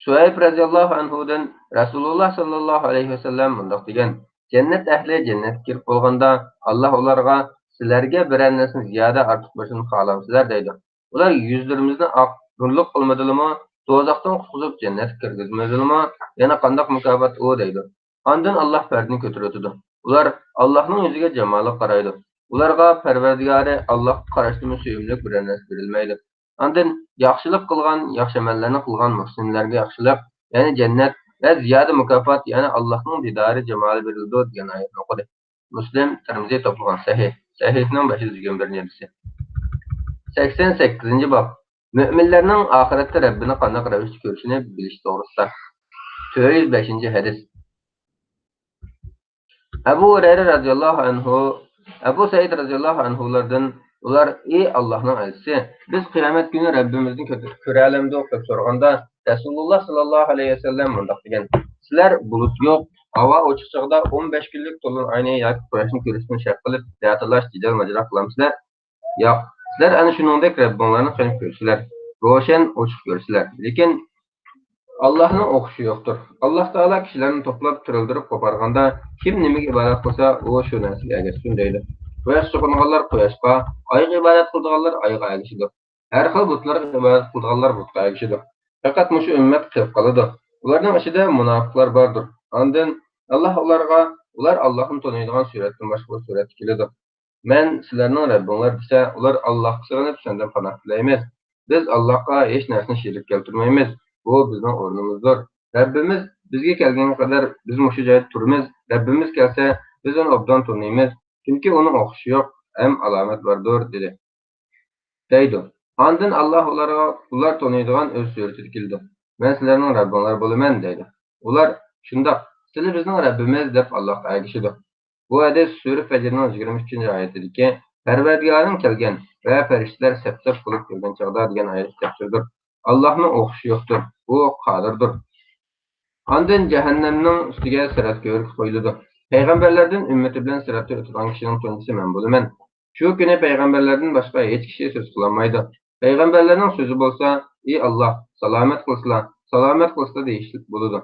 سۇھەيب رەزىياللاھۇ ئەنھۇدىن رەسۇلۇللاھ ساللاللاھۇ ئەلەيھى ۋەسەللەم مۇنداق دېگەن: جەننەت ئەھلى جەننەتكە كىرىپ بولغاندا، ئاللاھ ئۇلارغا: سىلەرگە بىرەر نەرسىنى زىيادە ئارتۇق بېرىشنى خالامسىلەر؟ دەيدۇ. ئۇلار: يۈزلىرىمىزنى ئاق نۇرلۇق قىلمىدىلىمۇ، دوزاختىن قۇتقۇزۇپ جەننەتكە كىرگۈزمىدىلىمۇ؟ يەنە قانداق مۇكاپات ئۇ؟ دەيدۇ. ئاندىن ئاللاھ پەردىنى كۆتۈرۈۋېتىدۇ. ئۇلار ئاللاھنىڭ يۈزىگە جامالىق قارايدۇ. ئۇلارغا پەرۋەردىگارى ئاللاھقا قاراشتىنمۇ سۆيۈملۈك بىرەر نەرسە بېرىلمەيدۇ. ئاندىن ياخشىلىق قىلغان، ياخشى ئەمەللەرنى قىلغان مۇھسىنلەرگە ياخشىلىق، يەنى جەننەت ۋە زىيادە مۇكاپات، يەنى ئاللاھنىڭ دىدارى، جامالى بېرىلىدۇ دېگەن ئايەتنى ئوقۇدى. مۇسلىم، تىرمىزى توپلىغان سەھىھ. سەھىھنىڭ بەش يۈز يىگىرمە بىرىنچى ھەدىسى. سەكسەن سەككىزىنچى باب. مۆمىنلەرنىڭ ئاخىرەتتە رەببىنى قانداق رەۋىشتە كۆرۈشىنى بىلىش توغرىسىدا. تۆت يۈز بەشىنچى ھەدىس. ئەبۇ ھۇرەيرە رەزىياللاھۇ ئەنھۇ، ئەبۇ سەئىد رەزىياللاھۇ ئەنھۇلاردىن ئۇلار: ئى ئاللاھنىڭ ئەلچىسى، بىز قىيامەت كۈنى رەببىمىزنى كۆتۈ-، كۆرەلەمدۇق؟ دەپ سورىغاندا، رەسۇلۇللاھ ساللاللاھۇ ئەلەيھى ۋەسەللەم مۇنداق دېگەن: سىلەر بۇلۇت يوق، ھاۋا ئوچۇق چېغىدا ئون بەش كۈنلۈك تولۇن ئاينى ياكى قۇياشنى كۆرۈشتىن شەك قىلىپ، دەتالاش، جېدەل-ماجىرا قىلامسىلەر؟ ياق، سىلەر ئەنە شۇنىڭدەك رەببىڭلارنى قېنىق كۆرىسىلەر، روشەن، ئوچۇق كۆرىسىلەر. لېكىن ئاللاھنىڭ ئوخشىشى يوقتۇر. ئاللاھ تائالا كىشىلەرنى توپلاپ، تىرىلدۈرۈپ قوپارغاندا، كىم نېمىگە ئىبادەت قىلسا، ئۇ شۇ نەرسىگە ئەگەشسۇن دەيدۇ. قۇياش چوقۇنغانلار قۇياشقا، ئايغا ئىبادەت قىلىدىغانلار ئايغا ئەگىشىدۇ. ھەر خىل بۇتلارغا ئىبادەت قىلىدىغانلار بۇتقا ئەگىشىدۇ. پەقەت مۇشۇ ئۈممەت قېلىپ قالىدۇ. ئۇلارنىڭ ئىچىدە مۇناپىقلار باردۇر. ئاندىن ئاللاھ ئۇلارغا، ئۇلار ئاللاھنى تونۇيدىغان سۈرەتتىن باشقا بىر سۈرەتتە كېلىدۇ. مەن سىلەرنىڭ رەببىڭلار دېسە، ئۇلار ئاللاھقا سىغىنىپ سەندىن پاناھ تىلەيمىز. بىز ئاللاھقا ھېچ نەرسىنى شېرىك كەلتۈرمەيمىز. بۇ بىزنىڭ ئورنىمىزدۇر. رەببىمىز بىزگە كەلگەنگە قەدەر بىز مۇشۇ جايدا تۇرىمىز. رەببىمىز كەلسە، بىز ئۇنى ئوبدان تونۇيمىز. چۈنكى ئۇنىڭ ئوخشىشى يوق ھەم ئالامەت باردۇر، دېدى. دەيدۇ. ئاندىن ئاللاھ ئۇلارغا ئۇلار تونۇيدىغان ئۆز سۈرىتىدە كېلىدۇ. مەن سىلەرنىڭ رەببىڭلار بولىمەن، دەيدۇ. ئۇلار، شۇنداق، سىلى بىزنىڭ رەببىمىز، دەپ ئاللاھقا ئەگىشىدۇ. بۇ ھەدىس سۈرە فەجرنىڭ يىگىرمە ئۈچىنچى ئايىتىدىكى، پەرۋەردىگارىڭ كەلگەن ۋە پەرىشتىلەر سەپ-سەپ بولۇپ كەلگەن چاغدا دېگەن ئايەتكە تەپسىردۇر. ئاللاھنىڭ ئوخشىشى يوقتۇر. ئۇ قادىردۇر. ئاندىن جەھەننەمنىڭ ئۈستىگە سىرات كۆۋرۈكى قويۇلىدۇ. پەيغەمبەرلەردىن ئۈممىتى بىلەن سىراتتا ئۆتىدىغان كىشىنىڭ تۇنجىسى مەن بولىمەن. شۇ كۈنى پەيغەمبەرلەردىن باشقا ھېچ كىشى سۆز قىلالمايدۇ. پەيغەمبەرلەرنىڭ سۆزى بولسا، ئى ئاللاھ، سالامەت قىلسىلا، سالامەت قىلسىلا دېيىشلىك بولىدۇ.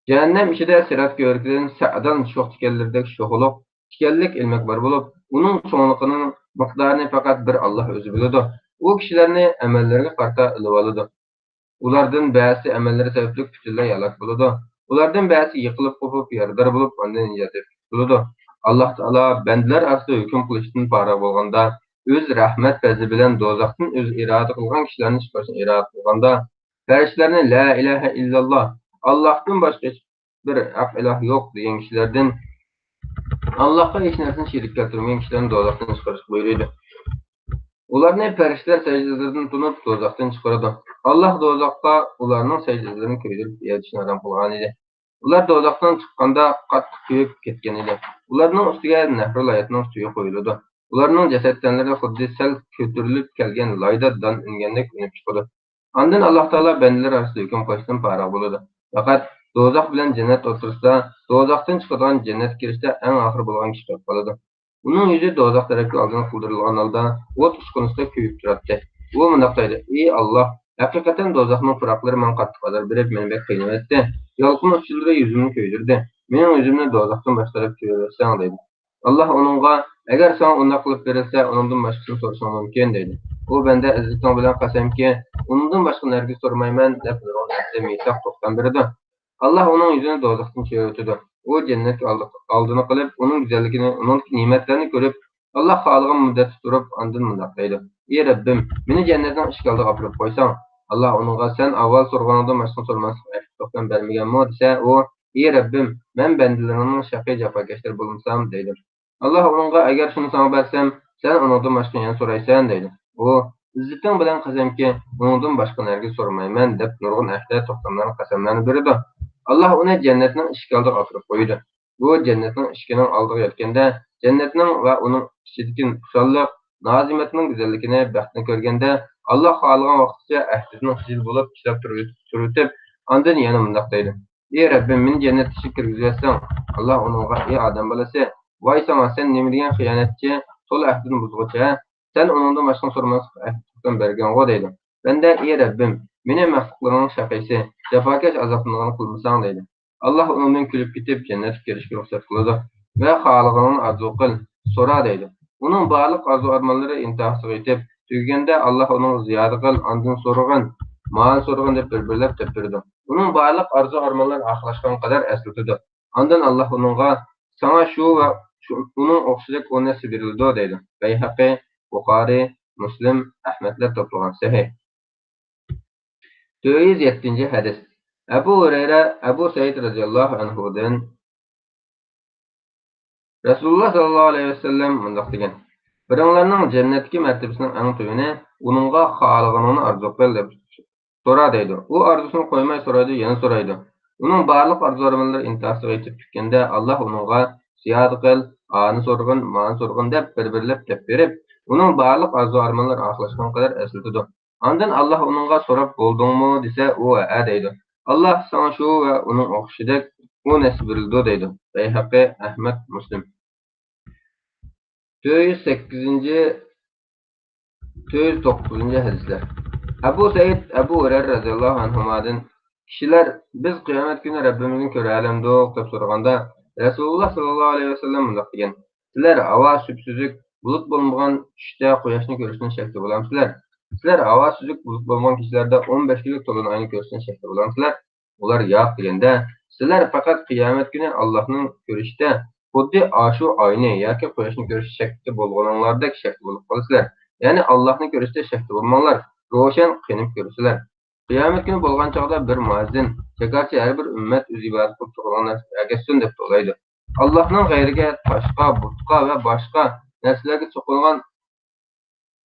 جەھەننەم ئىچىدە سىرات كۆۋرۈكىدىن سەئدان شوخ تىكەنلىرىدەك شوخلۇق، تىكەنلىك ئىلمەك بار بولۇپ، ئۇنىڭ چوڭلۇقىنىڭ مىقدارىنى پەقەت بىر ئاللاھ ئۆزى بىلىدۇ. ئۇ كىشىلەرنى ئەمەللىرىگە قارىتا ئېلىۋالىدۇ. ئۇلاردىن بەزىسى ئەمەللىرى سەۋەبلىك پۈتۈنلەي ھالاك بولىدۇ. ئۇلاردىن بەزىسى يىقىلىپ قوپۇپ، يارىدار بولۇپ، ئاندىن نىجات تېپىپ قۇتۇلىدۇ. ئاللاھ تائالا بەندىلەر ئارىسىدا ھۆكۈم قىلىشتىن پارىغ بولغاندا، ئۆز رەھمەت پەزلى بىلەن دوزاختىن ئۆزى ئىرادە قىلغان كىشىلەرنى چىقىرىشنى ئىرادە قىلغاندا، پەرىشتىلەرنى لا ئىلاھە ئىللاللاھ، ئاللاھتىن باشقا ھېچ بىر ھەق ئىلاھ يوق دېگەن كىشىلەردىن، ئاللاھقا ھېچ نەرسىنى شېرىك كەلتۈرمىگەن كىشىلەرنى دوزاختىن چىقىرىشقا بۇيرۇيدۇ. ئۇلارنى پەرىشتىلەر سەجدىلىرىدىن تۇنۇپ، دوزاختىن چىقىرىدۇ. ئاللاھ دوزاخقا ئۇلارنىڭ سەجدىلىرىنى كۆيدۈرۈپ يەۋېتىشنى ھارام قىلغانىدى. ئۇلار دوزاختىن چىققاندا قاتتىق كۆيۈپ كەتكەنىدى. ئۇلارنىڭ ئۈستىگە نەھرۇل ھاياتنىڭ سۈيى قۇيۇلىدۇ. ئۇلارنىڭ جەسەت تەنلىرى خۇددى سەل كۆتۈرۈلۈپ كەلگەن لايدا دان ئۈنگەندەك ئۈنۈپ چىقىدۇ. ئاندىن ئاللاھ تائالا بەندىلەر ئارىسىدا ھۆكۈم قىلىشتىن پارىغ بولىدۇ. پەقەت دوزاخ بىلەن جەننەت ئوتتۇرىسىدا دوزاختىن چىقىدىغان جەننەتكە كىرىشتە ئەڭ ئاخىرى بولغان كىشى قېلىپ قالىدۇ. ئۇنىڭ يۈزى دوزاخ تەرەپكە ئالدىنقى قىلدۇرۇلغان ھالدا ئوت ئۇچقۇنىسىدەك كۆيۈپ تۇراتتى. ئۇ مۇنداق دەيدۇ: ئى ئاللاھ، ھەقىقەتەن دوزاخنىڭ پۇراقلىرى ماڭا قاتتىق ئازار بېرىپ، مېنى بەك قىينىۋەتتى. يالقۇن ئۇچلىرى يۈزۈمنى كۆيدۈردى. مېنىڭ يۈزۈمنى دوزاختىن باشقا تەرەپكە چېۋىرىۋەتسەڭ، دەيدۇ. ئاللاھ ئۇنىڭغا، ئەگەر ساڭا ئۇنداق قىلىپ بېرىلسە، ئۇنىڭدىن باشقىسىنى سورىشىڭ مۇمكىن، دەيدۇ. ئۇ بەندە ئىززىتىڭ بىلەن قەسەمكى، ئۇنىڭدىن باشقىنى ھەرگىز سورىمايمەن، دەپ نۇرغۇن ئەھدى مىساق توختام بېرىدۇ. ئاللاھ ئۇنىڭ يۈزىنى دوزاختىن چېۋىرىۋېتىدۇ. ئۇ جەننەتكە ئالدى-، ئالدىنى قىلىپ، ئۇنىڭ گۈزەللىكىنى، ئۇنىڭدىكى نېمەتلەرنى كۆرۈپ، ئاللاھ خالىغان مۇددەتتە تۇرۇپ، ئاندىن مۇنداق دەيدۇ: ئى رەببىم، مېنى جەننەتنىڭ ئىشىك ئالدىغا ئاپىرىپ قويساڭ. ئاللاھ ئۇنىڭغا، سەن ئاۋۋال سورىغىنىڭدىن باشقىنى سورىماسلىققا ئەھدى توختام بەرمىگەنمۇ؟ دېسە، ئۇ، ئى رەببىم، مەن بەندىلىرىڭنىڭ شەقىي جاپاكەشلىرى بولمىسام، دەيدۇ. ئاللاھ ئۇنىڭغا، ئەگەر شۇنى ساڭا بەرسەم، سەن ئۇنىڭدىن باشقىنى يەنە سورايسەن، دەيدۇ. ئۇ، ئىززىتىڭ بىلەن قەسەمكى، ئۇنىڭدىن باشقىنى ھەرگىز سورىمايمەن، دەپ نۇرغۇن ئەھدىلەر توختاملارنى، قەسەملەرنى بېرىدۇ. ئاللاھ ئۇنى جەننەتنىڭ ئىشىك ئالدىغا ئاپىرىپ قويىدۇ. ئۇ جەننەتنىڭ ئىشىكىنىڭ ئالدىغا يەتكەندە، جەننەتنىڭ ۋە ئۇنىڭ ئىچىدىكى خۇشاللىق، نازىمەتنىڭ گۈزەللىكىنى، بەختىنى كۆرگەندە، ئاللاھ خالىغان ۋاقىتقىچە ئەھدىدىن خىجىل بولۇپ، چىداپ تۇرۇۋېتىپ، ئاندىن يەنە مۇنداق دەيدۇ: ئى رەببىم، مېنى جەننەتكە كىرگۈزۈۋەتسەڭ. ئاللاھ ئۇنىڭغا، ئى ئادەم بالىسى، ۋاي ساڭا، سەن نېمە دېگەن خىيانەتچى، تولا ئەھدىنى بۇزغۇچى، ھە؟ سەن ئۇنىڭدىن باشقىنى سورىماسلىققا ئەھدى توختام بەرگەنغۇ، دەيدۇ. بەندە، ئى رەببىم، مېنى مەخلۇقلىرىڭنىڭ شەقىيسى، جاپاكەش، ئازابلىنىدىغىنى قىلمىساڭ، دەيدۇ. ئاللاھ ئۇنىڭدىن كۈلۈپ كېتىپ، جەننەتكە كىرىشكە رۇخسەت قىلىدۇ ۋە خالىغىنىڭنى ئارزۇ قىل، سورا، دەيدۇ. ئۇنىڭ بارلىق ئارزۇ-ئارمانلىرى ئىنتىھاسىغا يېتىپ تۈگىگەندە، ئاللاھ ئۇنىڭغا زىيادە قىل، ئاندىن سورىغىن، مانى سورىغىن دەپ بىر-بىرلەپ دەپ بېرىدۇ. ئۇنىڭ بارلىق ئارزۇ-ئارمانلىرى ئاخىرلاشقان قەدەر ئەسلىتىدۇ. ئاندىن ئاللاھ ئۇنىڭغا، ساڭا شۇ ۋە شۇ، ئۇنىڭ ئوخشىشىدەك ئون ھەسسە بېرىلىدۇ، دەيدۇ. بەيھەقى، بۇخارىي، مۇسلىم، ئەھمەدلەر توپلىغان سەھىھ. تۆت يۈز يەتتىنچى ھەدىس. ئەبۇ ھۇرەيرە، ئەبۇ سەئىد رەزىياللاھۇ ئەنھۇدىن رەسۇلۇللاھ سەللەللاھۇ ئەلەيھى ۋەسەللەم مۇنداق دېگەن: بىرىڭلارنىڭ جەننەتتىكى مەرتىۋىسىنىڭ ئەڭ تۆۋىنى، ئۇنىڭغا خالىغىنىڭنى ئارزۇ قىل، دەپ سورا، دەيدۇ. ئۇ ئارزۇسىنى قويماي سورايدۇ، يەنە سورايدۇ. ئۇنىڭ بارلىق ئارزۇ-ئارمانلىرى ئىنتىھاسىغا يېتىپ پۈتكەندە، ئاللاھ ئۇنىڭغا، زىيادە قىل، ئانى سورىغىن، مانى سورىغىن، دەپ بىر-بىرلەپ دەپ بېرىپ، ئۇنىڭ بارلىق ئارزۇ-ئارمانلىرى ئاخىرلاشقان قەدەر ئەسلىتىدۇ. ئاندىن ئاللاھ ئۇنىڭغا، سوراپ بولدۇڭمۇ؟ دېسە، ئۇ، ھەئە، دەيدۇ. ئاللاھ ساڭا شۇ ۋە ئۇنىڭ ئوخشىشىدەك ئون ھەسسە بېرىلىدۇ، دەيدۇ. بەيھەقى، ئەھمەد، مۇسلىم. تۆت يۈز سەككىزىنچى، تۆت يۈز توققۇزىنچى ھەدىسلەر. ئەبۇ سەئىد، ئەبۇ ھۇرەيرە رەزىياللاھۇ ئەنھۇمادىن، كىشىلەر، بىز قىيامەت كۈنى رەببىمىزنى كۆرەلەمدۇق؟ دەپ سورىغاندا، رەسۇلۇللاھ سەللەللاھۇ ئەلەيھى ۋەسەللەم مۇنداق دېگەن: سىلەر ھاۋا سۈپسۈزۈك، بۇلۇت بولمىغان چۈشتە قۇياشنى كۆرۈشتىن شەكتە بولامسىلەر؟ سىلەر ھاۋا سۈزۈك، بۇلۇت بولمىغان كېچىلەردە ئون بەش كۈنلۈك تولۇن ئاينى كۆرۈشتىن شەكتە بولامسىلەر؟ ئۇلار ياق دېگەندە، سىلەر پەقەت قىيامەت كۈنى ئاللاھنى كۆرۈشتە خۇددى ئاشۇ ئاينى ياكى قۇياشنى كۆرۈشتە شەكتە بولغىنىڭلاردەك شەكتە بولۇپ قالىسىلەر. يەنى ئاللاھنى كۆرۈشتە شەكتە بولماڭلار، روشەن قېنىپ كۆرىسىلەر. قىيامەت كۈنى بولغان چاغدا بىر مۇئەززىن، جاكارچى، ھەر بىر ئۈممەت ئۆزى ئىبادەت قىلىپ تۇرغان نەرسىگە ئەگەشسۇن، دەپ توۋلايدۇ. ئاللاھنىڭ غەيرىگە، تاشقا، بۇتقا ۋە باشقا نەرسىلەرگە چوقۇنغان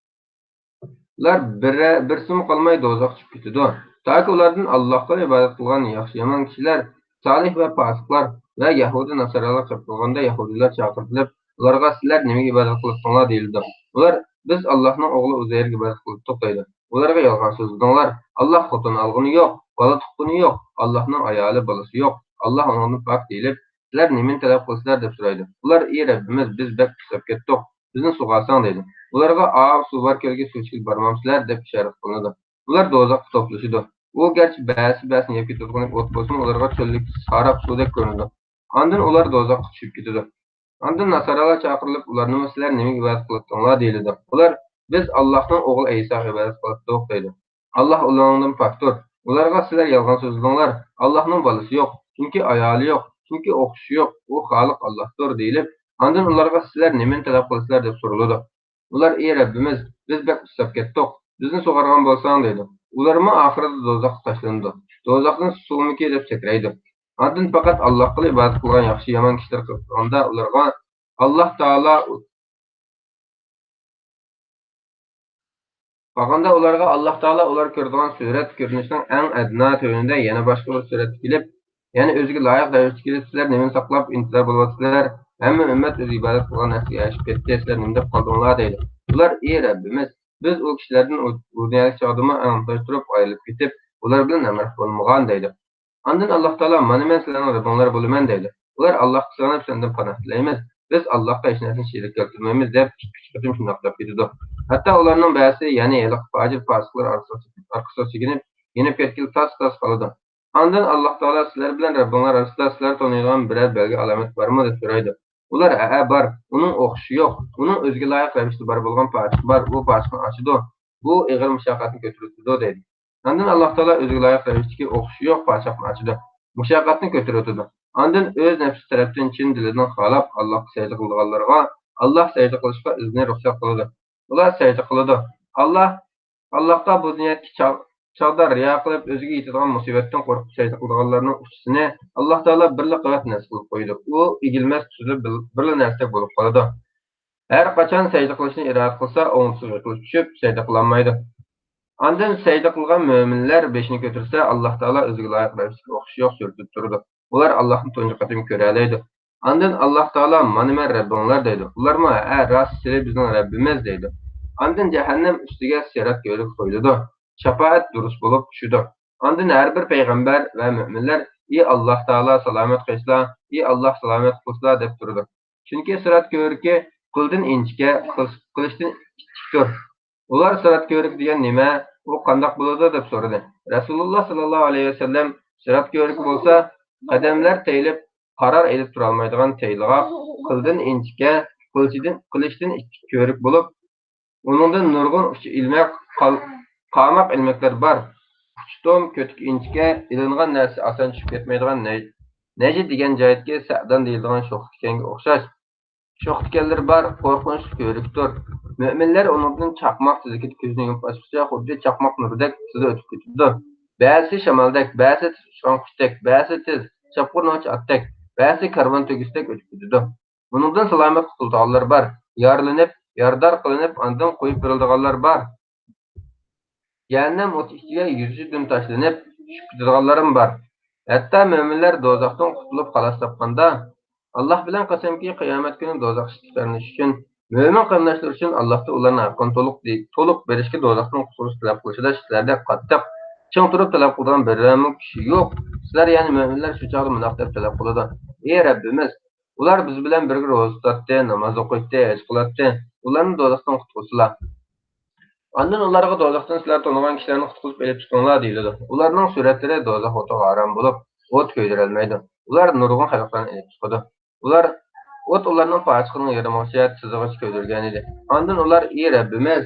لار بىرە-، بىرسىمۇ قالماي دوزاخقا چۈشۈپ كېتىدۇ. تاكى ئۇلاردىن ئاللاھقا ئىبادەت قىلغان ياخشى-يامان كىشىلەر، سالىھ ۋە پاسىقلار ۋە يەھۇدىي ناسارالار قېپقالغاندا، يەھۇدىيلار چاقىرتىلىپ، ئۇلارغا، سىلەر نېمىگە ئىبادەت قىلىپتىڭلار؟ دېيىلىدۇ. ئۇلار، بىز ئاللاھنىڭ ئوغلى ئۇزەيرگە ئىبادەت قىلىپتۇق، دەيدۇ. ئۇلارغا، يالغان سۆزلىدىڭلار، ئاللاھ خوتۇن ئالغىنى يوق، بالا تۇغقىنى يوق، ئاللاھنىڭ ئايالى، بالىسى يوق، ئاللاھ ئۇنىڭدىن پاك، دېيىلىپ، سىلەر نېمىنى تەلەپ قىلىسىلەر؟ دەپ سورايدۇ. ئۇلار، ئى رەببىمىز، بىز بەك پۇساپ كەتتۇق، بىزنى سۇغارسەن، دەيدۇ. ئۇلارغا، ئاۋۇ سۇ بار كۆلگە سۇ ئىچكىلى بارمامسىلەر؟ دەپ ئىشارەت قىلىنىدۇ. ئۇلار دوزاخقا توپلىشىدۇ. ئۇ گەرچە بەزىسى بەزىسىنى يەپ كېتىدىغۇدەك ئوت بولسىمۇ، ئۇلارغا چۆللۈك ساراپ سۇدەك كۆرۈنىدۇ. ئاندىن ئۇلار دوزاخقا چۈشۈپ كېتىدۇ. ئاندىن ناسارالار چاقىرىلىپ، ئۇلارنىمۇ، سىلەر نېمىگە ئىبادەت قىلاتتىڭلار؟ دېيىلىدۇ. ئۇلار، بىز ئاللاھنىڭ ئوغلى ئەيساغا ئىبادەت قىلاتتۇق، دەيدۇ. ئاللاھ ئۇلارنىڭدىن پاكتۇر. ئۇلارغا سىلەر يالغان سۆزلىدىڭلار، ئاللاھنىڭ بالىسى يوق، چۈنكى ئايالى يوق، چۈنكى ئوخشىشى يوق، ئۇ خالىق ئاللاھتۇر دېيىلىپ، ئاندىن ئۇلارغا سىلەر نېمىنى تەلەپ قىلىسىلەر دەپ سورىلىدۇ. ئۇلار ئى رەببىمىز، بىز بەك ئۇسساپ كەتتۇق، بىزنى سۇغارغان بولساڭ دەيدۇ. ئۇلارمۇ ئاخىرىدا دوزاخقا تاشلىنىدۇ. دوزاختىن سۇمىكى دەپ سەكرەيدۇ. ئاندىن پەقەت ئاللاھقىلا ئىبادەت قىلغان ياخشى يامان كىشىلەر قىلغاندا ئۇلارغا ئاللاھ تائالا قالغاندا ئۇلارغا ئاللاھ تائالا ئۇلار كۆرىدىغان سۈرەت كۆرۈنۈشنىڭ ئەڭ ئەدنا تۆۋىنىدە يەنە باشقا بىر سۈرەتتە كېلىپ، يەنە ئۆزىگە لايىق رەۋىشتە كېلىپ، سىلەر نېمىنى ساقلاپ ئىنتىزار بولۇۋاتىسىلەر؟ ھەممە ئۈممەت ئۆزى ئىبادەت قىلغان نەرسىگە ئەگىشىپ كەتتى، سىلەر نېمە دەپ قالدىڭلار؟ دەيدۇ. ئۇلار ئى رەببىمىز، بىز ئۇ كىشىلەردىن ئۇ، ئۇ دۇنيادىكى چاغدىمۇ ئەڭ تۇتاش تۇرۇپ ئايرىلىپ كېتىپ، ئۇلار بىلەن ھەمراھ بولمىغان دەيدۇ. ئاندىن ئاللاھ تائالا مانا مەن سىلەرنىڭ رەببىڭلار بولىمەن دەيدۇ. ئۇلار ئاللاھقا سىغىنىپ سەندىن پاناھ تىلەيمىز، بىز ئاللاھقا ھېچ نەرسىنى شېرىك كەلتۈرمەيمىز دەپ ئىككى، ئۈچ قېتىم شۇنداق دەپ كېتىدۇ. ھەتتا ئۇلارنىڭ بەزىسى يەنە ھېلىقى پاجىر پاسىقلار ئارقىسىغا چېكىنىپ، ئارقىسىغا چېكىنىپ، يېنىپ كەتكىلى تاس-تاس قالىدۇ. ئاندىن ئاللاھ تائالا سىلەر بىلەن رەببىڭلار ئارىسىدا سىلەر تونۇيدىغان بىرەر بەلگە ئالامەت بارمۇ دەپ سورايدۇ. ئۇلار ھەئە بار، ئۇنىڭ ئوخشىشى يوق، ئۇنىڭ ئۆزىگە لايىق رەۋىشتە بار بولغان پاچىقى بار، ئۇ پاچىقنى ئاچىدۇ، بۇ ئېغىر مۇشەققەتنى كۆتۈرۈۋېتىدۇ دەيدۇ. ئاندىن ئاللاھ تائالا ئۆزىگە لايىق رەۋىشتىكى ئوخشىشى يوق پاچاقنى ئاچىدۇ. مۇشەققەتنى كۆتۈرۈۋېتىدۇ. ئاندىن ئۆز نەپسى تەرەپتىن چىن دىلىدىن خالاپ ئاللاھقا سەجدە قىلىدىغانلارغا ئاللاھ سەجدە قىلىشقا ئىزنى رۇخسەت قىلىدۇ. ئۇلار سەجدە قىلىدۇ. ئاللاھ، ئاللاھقا بۇ دۇنيادىكى چاغ-، چاغدا رىيا قىلىپ ئۆزىگە يېتىدىغان مۇسىبەتتىن قورقۇپ سەجدە قىلىدىغانلارنىڭ ئۈچىسىنى ئاللاھ تائالا بىرلا قەۋەت نەسىب قىلىپ قويىدۇ. ئۇ ئېگىلمەس، تۈزۈلۈپ بىر-، بىرلا نەرسىدەك بولۇپ قالىدۇ. ھەر قاچان سەجدە قىلىشنى ئىرادە قىلسا، ئوڭدىسىغا يىقىلىپ چۈشۈپ، سەجدە قىلالمايدۇ. ئاندىن سەجدە قىلغان مۆمىنلەر بېشىنى كۆتۈرسە، ئاللاھ تائالا ئۆزىگە لايىق رەۋىشتىكى ئوخشىشى يوق سۈرىتىدە تۇرىدۇ. ئۇلار ئاللاھنى تۇنجى قېتىم كۆرەلەيدۇ. ئاندىن ئاللاھ تائالا، مانا مەن رەببىڭلار دەيدۇ. ئۇلارمۇ، ھەئە، راست، سىلى بىزنىڭ رەببىمىز دەيدۇ. ئاندىن جەھەننەم ئۈستىگە سىرات كۆۋرۈك قويۇلىدۇ. شاپائەت دۇرۇس بولۇپ چۈشىدۇ. ئاندىن ھەر بىر پەيغەمبەر ۋە مۆمىنلەر، ئى ئاللاھ تائالا سالامەت قىلسىلا، ئى ئاللاھ سالامەت قىلسىلا دەپ تۇرىدۇ. چۈنكى سىرات كۆۋرۈكى قىلدىن ئىنچىكە، قىل-، قىلىچتىن ئىتتىكتۇر. ئۇلار سىرات كۆۋرۈكى دېگەن نېمە؟ ئۇ قانداق بولىدۇ؟ دەپ سورىدى. رەسۇلۇللاھ ساللاللاھۇ ئەلەيھى ۋەسەللەم، سىرات كۆۋرۈكى بولسا قەدەملەر تېيىلىپ، قارار ئېلىپ تۇرالمايدىغان تېيىلغاق، قىلدىن ئىنچىكە، قىلچىدىن، قىلىچتىن ئىتتىك كۆۋرۈك بولۇپ، ئۇنىڭدىن نۇرغۇن ئۇچى ئىلمەك، قال-، قارماق ئىلمەكلەر بار. ئۇچى توم، كۆتۈكى ئىنچىكە، ئېلىنغان نەرسە ئاسان چۈشۈپ كەتمەيدىغان نەج-، نەجىد دېگەن جايدىكى سەئدان دېيىلىدىغان شوخ تىكەنگە ئوخشاش. شوخ تىكەنلىرى بار، قورقۇنچلۇق كۆۋرۈكتۇر. مۆمىنلەر ئۇنىڭدىن چاقماق تېزلىكىدە كۆزىنى يۇمۇپ ئاچقۇچە خۇددى چاقماق نۇرىدەك تېزلا ئۆتۈپ كېتىدۇ. بەزىسى شامالدەك، بەزىسى تېز ئۇچقان قۇشتەك، بەزىسى تېز چاپقۇر نوچى ئاتتەك، بەزىسى كارۋان تۆگىسىدەك ئۆتۈپ كېتىدۇ. ئۇنىڭدىن سالامەت قۇتۇلىدىغانلار بار، يارىلىنىپ، يارىدار قىلىنىپ، ئاندىن قويۇپ بېرىلىدىغانلار بار. جەھەننەم ئوتى ئىچىگە يۈزىدىن تاشلىنىپ، چۈشۈپ كېتىدىغانلارمۇ بار. ھەتتا مۆمىنلەر دوزاختىن قۇتۇلۇپ خالاس تاپقاندا، ئاللاھ بىلەن قەسەمكى، قىيامەت كۈنى دوزاخ ئىچىدە ساقلىنىش ئۈچۈن مۆمىن قېرىنداشلىرى ئۈچۈن ئاللاھتىن ئۇلارنىڭ ھەققىنى تولۇق، تولۇق بېرىشكە، دوزاختىن قۇتۇلۇش تەلەپ قىلىشىدا سىلەردەك قاتتىق، چىڭ تۇرۇپ تەلەپ قىلىدىغان بىرەرمۇ كىشى يوق. سىلەر، يەنى مۆمىنلەر شۇ چاغدا مۇنداق دەپ تەلەپ قىلىدۇ: ئى رەببىمىز، ئۇلار بىز بىلەن بىرگە روزا تۇتاتتى، ناماز ئوقۇيتتى، ھەج قىلاتتى. ئۇلارنى دوزاختىن قۇتقۇزسىلا. ئاندىن ئۇلارغا دوزاختىن سىلەر تونۇغان كىشىلەرنى قۇتقۇزۇپ ئېلىپ چىقىڭلار دېيىلىدۇ. ئۇلارنىڭ سۈرەتلىرى دوزاخ ئوتىغا ھارام بولۇپ، ئوت كۆيدۈرەلمەيدۇ. ئۇلار نۇرغۇن خەلقلەرنى ئېلىپ چىقىدۇ. ئۇلار، ئوت ئۇلارنىڭ پاچىقىنىڭ يېرىمىغىچە، تىزىغىچە كۆيدۈرگەنىدى. ئاندىن ئۇلار، ئى رەببىمىز،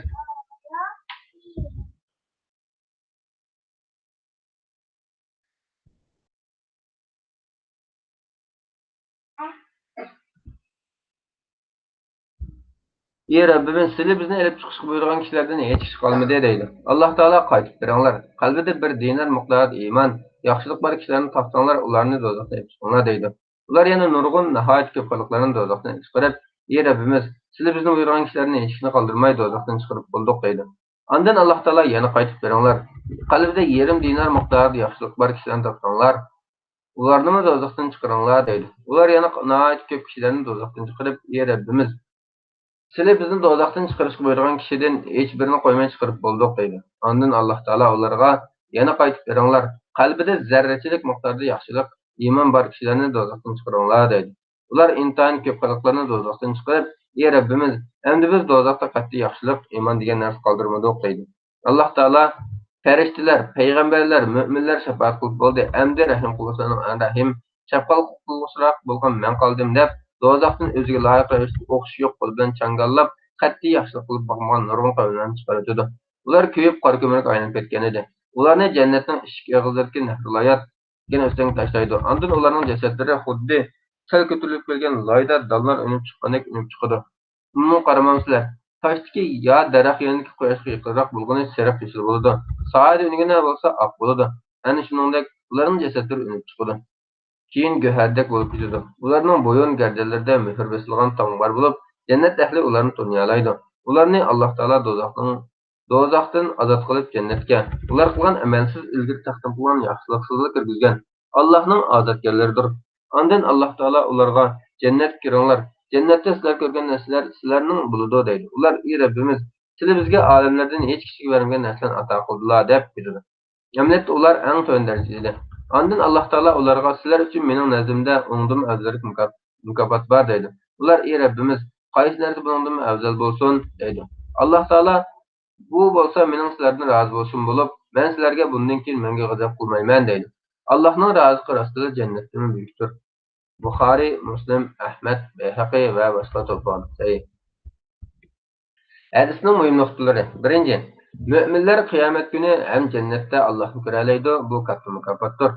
ئى رەببىمىز، سىلى بىزنى ئېلىپ چىقىشقا بۇيرۇغان كىشىلەردىن ھېچ كىشى قالمىدى دەيدۇ. ئاللاھ تائالا، قايتىپ بېرىڭلار، قەلبىدە بىر دىنار مىقدارىدا ئىمان، ياخشىلىق بار كىشىلەرنى تاپساڭلار، ئۇلارنى دوزاختىن ئېلىپ چىقىڭلار دەيدۇ. ئۇلار يەنە نۇرغۇن، ناھايىتى كۆپ خەلقلەرنى دوزاختىن ئېلىپ چىقىرىپ، ئى رەببىمىز، سىلى بىزنى بۇيرۇغان كىشىلەردىن ھېچ كىشىنى قالدۇرماي دوزاختىن چىقىرىپ بولدۇق دەيدۇ. ئاندىن ئاللاھ تائالا يەنە قايتىپ بېرىڭلار، قەلبىدە يېرىم دىنار مىقدارىدا ياخشىلىق بار كىشىلەرنى تاپساڭلار، ئۇلارنىمۇ دوزاختىن چىقىرىڭلار دەيدۇ. ئۇلار يەنە ناھايىتى كۆپ كىشىلەرنى دوزاختىن چىقىرىپ، ئى رەببىمىز، سىلى بىزنى دوزاختىن چىقىرىشقا بۇيرۇغان كىشىدىن ھېچ بىرىنى قويماي چىقىرىپ بولدۇق دەيدۇ. ئاندىن ئاللاھ تائالا ئۇلارغا يەنە قايتىپ بېرىڭلار، قەلبىدە زەررىچىلىك مىقداردا ياخشىلىق، ئىمان بار كىشىلەرنى دوزاختىن چىقىرىڭلار دەيدۇ. ئۇلار ئىنتايىن كۆپ خەلقلەرنى دوزاختىن چىقىرىپ، ئى رەببىمىز، ئەمدى بىز دوزاختا قەتئىي ياخشىلىق، ئىمان دېگەن نەرسە قالدۇرمىدۇق دەيدۇ. ئاللاھ تائالا، پەرىشتىلەر، پەيغەمبەرلەر، مۆمىنلەر شاپائەت قىلىپ بولدى، ئەمدى رەھىم قىلغۇچىلارنىڭ ئەڭ رەھىم، شەپقەت قىلغۇچىراق بولغان مەن قالدىم دەپ، دوزاختىن ئۆزىگە لايىق رەۋىشتە ئوخشىشى يوق قولى بىلەن چاڭگاللاپ، قەتئىي ياخشىلىق قىلىپ باقمىغان نۇرغۇن قەۋملەرنى چىقىرىۋېتىدۇ. ئۇلار كۆيۈپ قارا كۆمۈرگە ئايلىنىپ كەتكەنىدى. ئۇلارنى جەننەتنىڭ ئىشىك ئېغىزلىرىدىكى نەھرۇلايات دېگەن ئۆستەڭگە تاشلايدۇ. ئاندىن ئۇلارنىڭ جەسەتلىرى خۇددى سەل كۆتۈرۈلۈپ كەلگەن لايدا دانلار ئۈنۈپ چىققاندەك ئۈنۈپ چىقىدۇ. ئۇمۇ قارىمامسىلەر؟ تاشتىكى يا دەرەخ يېنىدىكى قۇياشقا يېقىنراق بولغىنى سېرىق يېشىل بولىدۇ. سايەدە ئۈنگىنى بولسا ئاق بولىدۇ. ئەنە شۇنىڭدەك ئۇلارنىڭ جەسەتلىرى ئۈنۈپ چىقىدۇ. كېيىن گۆھەردەك بولۇپ كېتىدۇ. ئۇلارنىڭ بويۇن گەردەنلىرىدە مۆھۈر بېسىلغان تاڭ بار بولۇپ، جەننەت ئەھلى ئۇلارنى تونۇيالايدۇ. ئۇلارنى ئاللاھ تائالا دوزاختىن، دوزاختىن ئازاد قىلىپ جەننەتكە، ئۇلار قىلغان ئەمەلسىز ئىلگىرى تەقدىم قىلغان ياخشىلىقسىزلىق كىرگۈزگەن ئاللاھنىڭ ئازادكارلىرىدۇر. ئاندىن ئاللاھ تائالا ئۇلارغا، جەننەتكە كىرىڭلار، جەننەتتە سىلەر كۆرگەن نەرسىلەر سىلەرنىڭ بولىدۇ دەيدۇ. ئۇلار، ئى رەببىمىز، سىلى بىزگە ئالەملەردىن ھېچ كىشىگە بەرمىگەن نەرسىلەرنى ئاتا قىلدىلا دەپ كېتىدۇ. ئەمەلىيەتتە ئۇلار ئەڭ تۆۋەن دەرىجىدە ئىدى. ئاندىن ئاللاھ تائالا ئۇلارغا، سىلەر ئۈچۈن مېنىڭ نەزدىمدە ئۇنىڭدىنمۇ ئەۋزەلرەك مۇكاپ-، مۇكاپات بار دەيدۇ. ئۇلار، ئى رەببىمىز، قايسى نەرسە بۇنىڭدىنمۇ ئەۋزەل بولسۇن دەيدۇ. ئاللاھ تائالا، بۇ بولسا مېنىڭ سىلەردىن رازى بولۇشۇم بولۇپ، مەن سىلەرگە بۇندىن كېيىن مەڭگۈ غەزەپ قىلمايمەن دەيدۇ. ئاللاھنىڭ رازىلىقى راستتىنلا جەننەتتىنمۇ بۈيۈكتۇر. بۇخارىي، مۇسلىم، ئەھمەد، بەيھەقى ۋە باشقىلار توپلىغان. سەھىھ. ھەدىسنىڭ مۇھىم نۇقتىلىرى. بىرىنچى، مۆمىنلەر قىيامەت كۈنى ھەم جەننەتتە ئاللاھنى كۆرەلەيدۇ، بۇ كاتتا مۇكاپاتتۇر.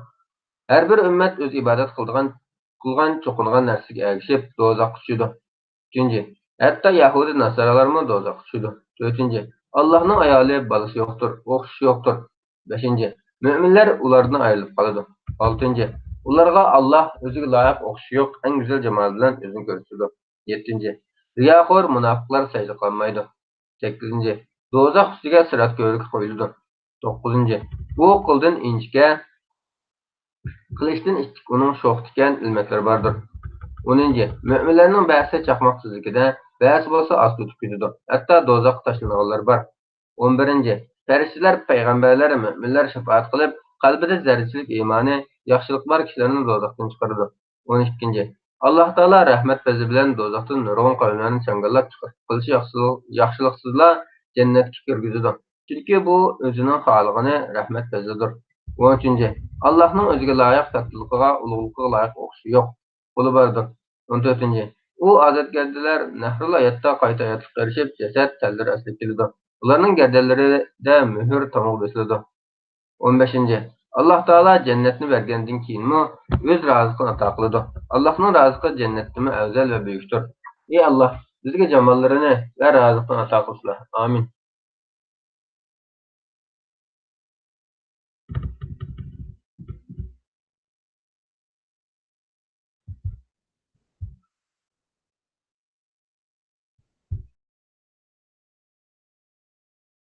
ھەر بىر ئۈممەت ئۆزى ئىبادەت قىلىدىغان، قىلغان، چوقۇنغان نەرسىگە ئەگىشىپ دوزاخقا چۈشىدۇ. ئۈچىنچى، ھەتتا يەھۇدىي ناسارالارمۇ دوزاخقا چۈشىدۇ. تۆتىنچى، ئاللاھنىڭ ئايالى، بالىسى يوقتۇر، ئوخشىشى يوقتۇر. بەشىنچى، مۆمىنلەر ئۇلاردىن ئايرىلىپ قالىدۇ. ئالتىنچى، ئۇلارغا ئاللاھ ئۆزىگە لايىق، ئوخشىشى يوق، ئەڭ گۈزەل جامالى بىلەن ئۆزىنى كۆرسىتىدۇ. يەتتىنچى، رىياخور مۇناپىقلار سەجدە قىلالمايدۇ. سەككىزىنچى، دوزاخ ئۈستىگە سىرات كۆۋرۈكى قويۇلىدۇ. توققۇزىنچى، ئۇ قىلدىن ئىنچىكە، قىلىچتىن ئىتتىك ئۇنىڭ شوختا ئىكەن، ئىلمەكلىرى باردۇر. ئونىنچى، مۆمىنلەرنىڭ بەزىسى چاقماق تېزلىكىدە، بەزىسى بولسا ئاز كۆتۈپ كېتىدۇ، ھەتتا دوزاخقا تاشلىنىدىغانلار بار. ئون بىرىنچى، پەرىشتىلەر، پەيغەمبەرلەر، مۆمىنلەر شاپائەت قىلىپ، قەلبىدە زەررىچىلىك ئىمانى، ياخشىلىقى بار كىشىلەرنى دوزاختىن چىقىرىدۇ. ئون ئىككىنچى، ئاللاھ تائالا رەھمەت پەزلى بىلەن دوزاختىن نۇرغۇن قەۋملەرنى چاڭگاللاپ چىقىرىپ قىلچە ياخشىلىق-، ياخشىلىقسىزلا جەننەتكە كىرگۈزىدۇ. چۈنكى بۇ ئۆزىنىڭ خالىغىنى رەھمەت پەزلىدۇر. ئون ئۈچىنچى، ئاللاھنىڭ ئۆزىگە لايىق كاتتىلىقىغا، ئۇلۇغلۇقىغا لايىق ئوخشىشى يوق. قولى باردۇر. ئون تۆتىنچى، ئۇ ئازادگەردىلەر نەھرۇل ھاياتتا قايتا ھاياتلىققا ئېرىشىپ، جەسەت تەنلىرى ئەسلىگە كېلىدۇ. ئۇلارنىڭ گەدەنلىرىدە مۆھۈر تامغا بېسىلىدۇ. ئون بەشىنچى، ئاللاھ تائالا جەننەتنى بەرگەندىن كېيىنمۇ ئۆز رازىلىقىنى ئاتا قىلىدۇ. ئاللاھنىڭ رازىلىقى جەننەتتىنمۇ ئەۋزەل ۋە بۈيۈكتۇر. ئى ئاللاھ، بىزگە جاماللىرىنى ۋە رازىلىقىنى ئاتا قىلسىلا. ئامىن.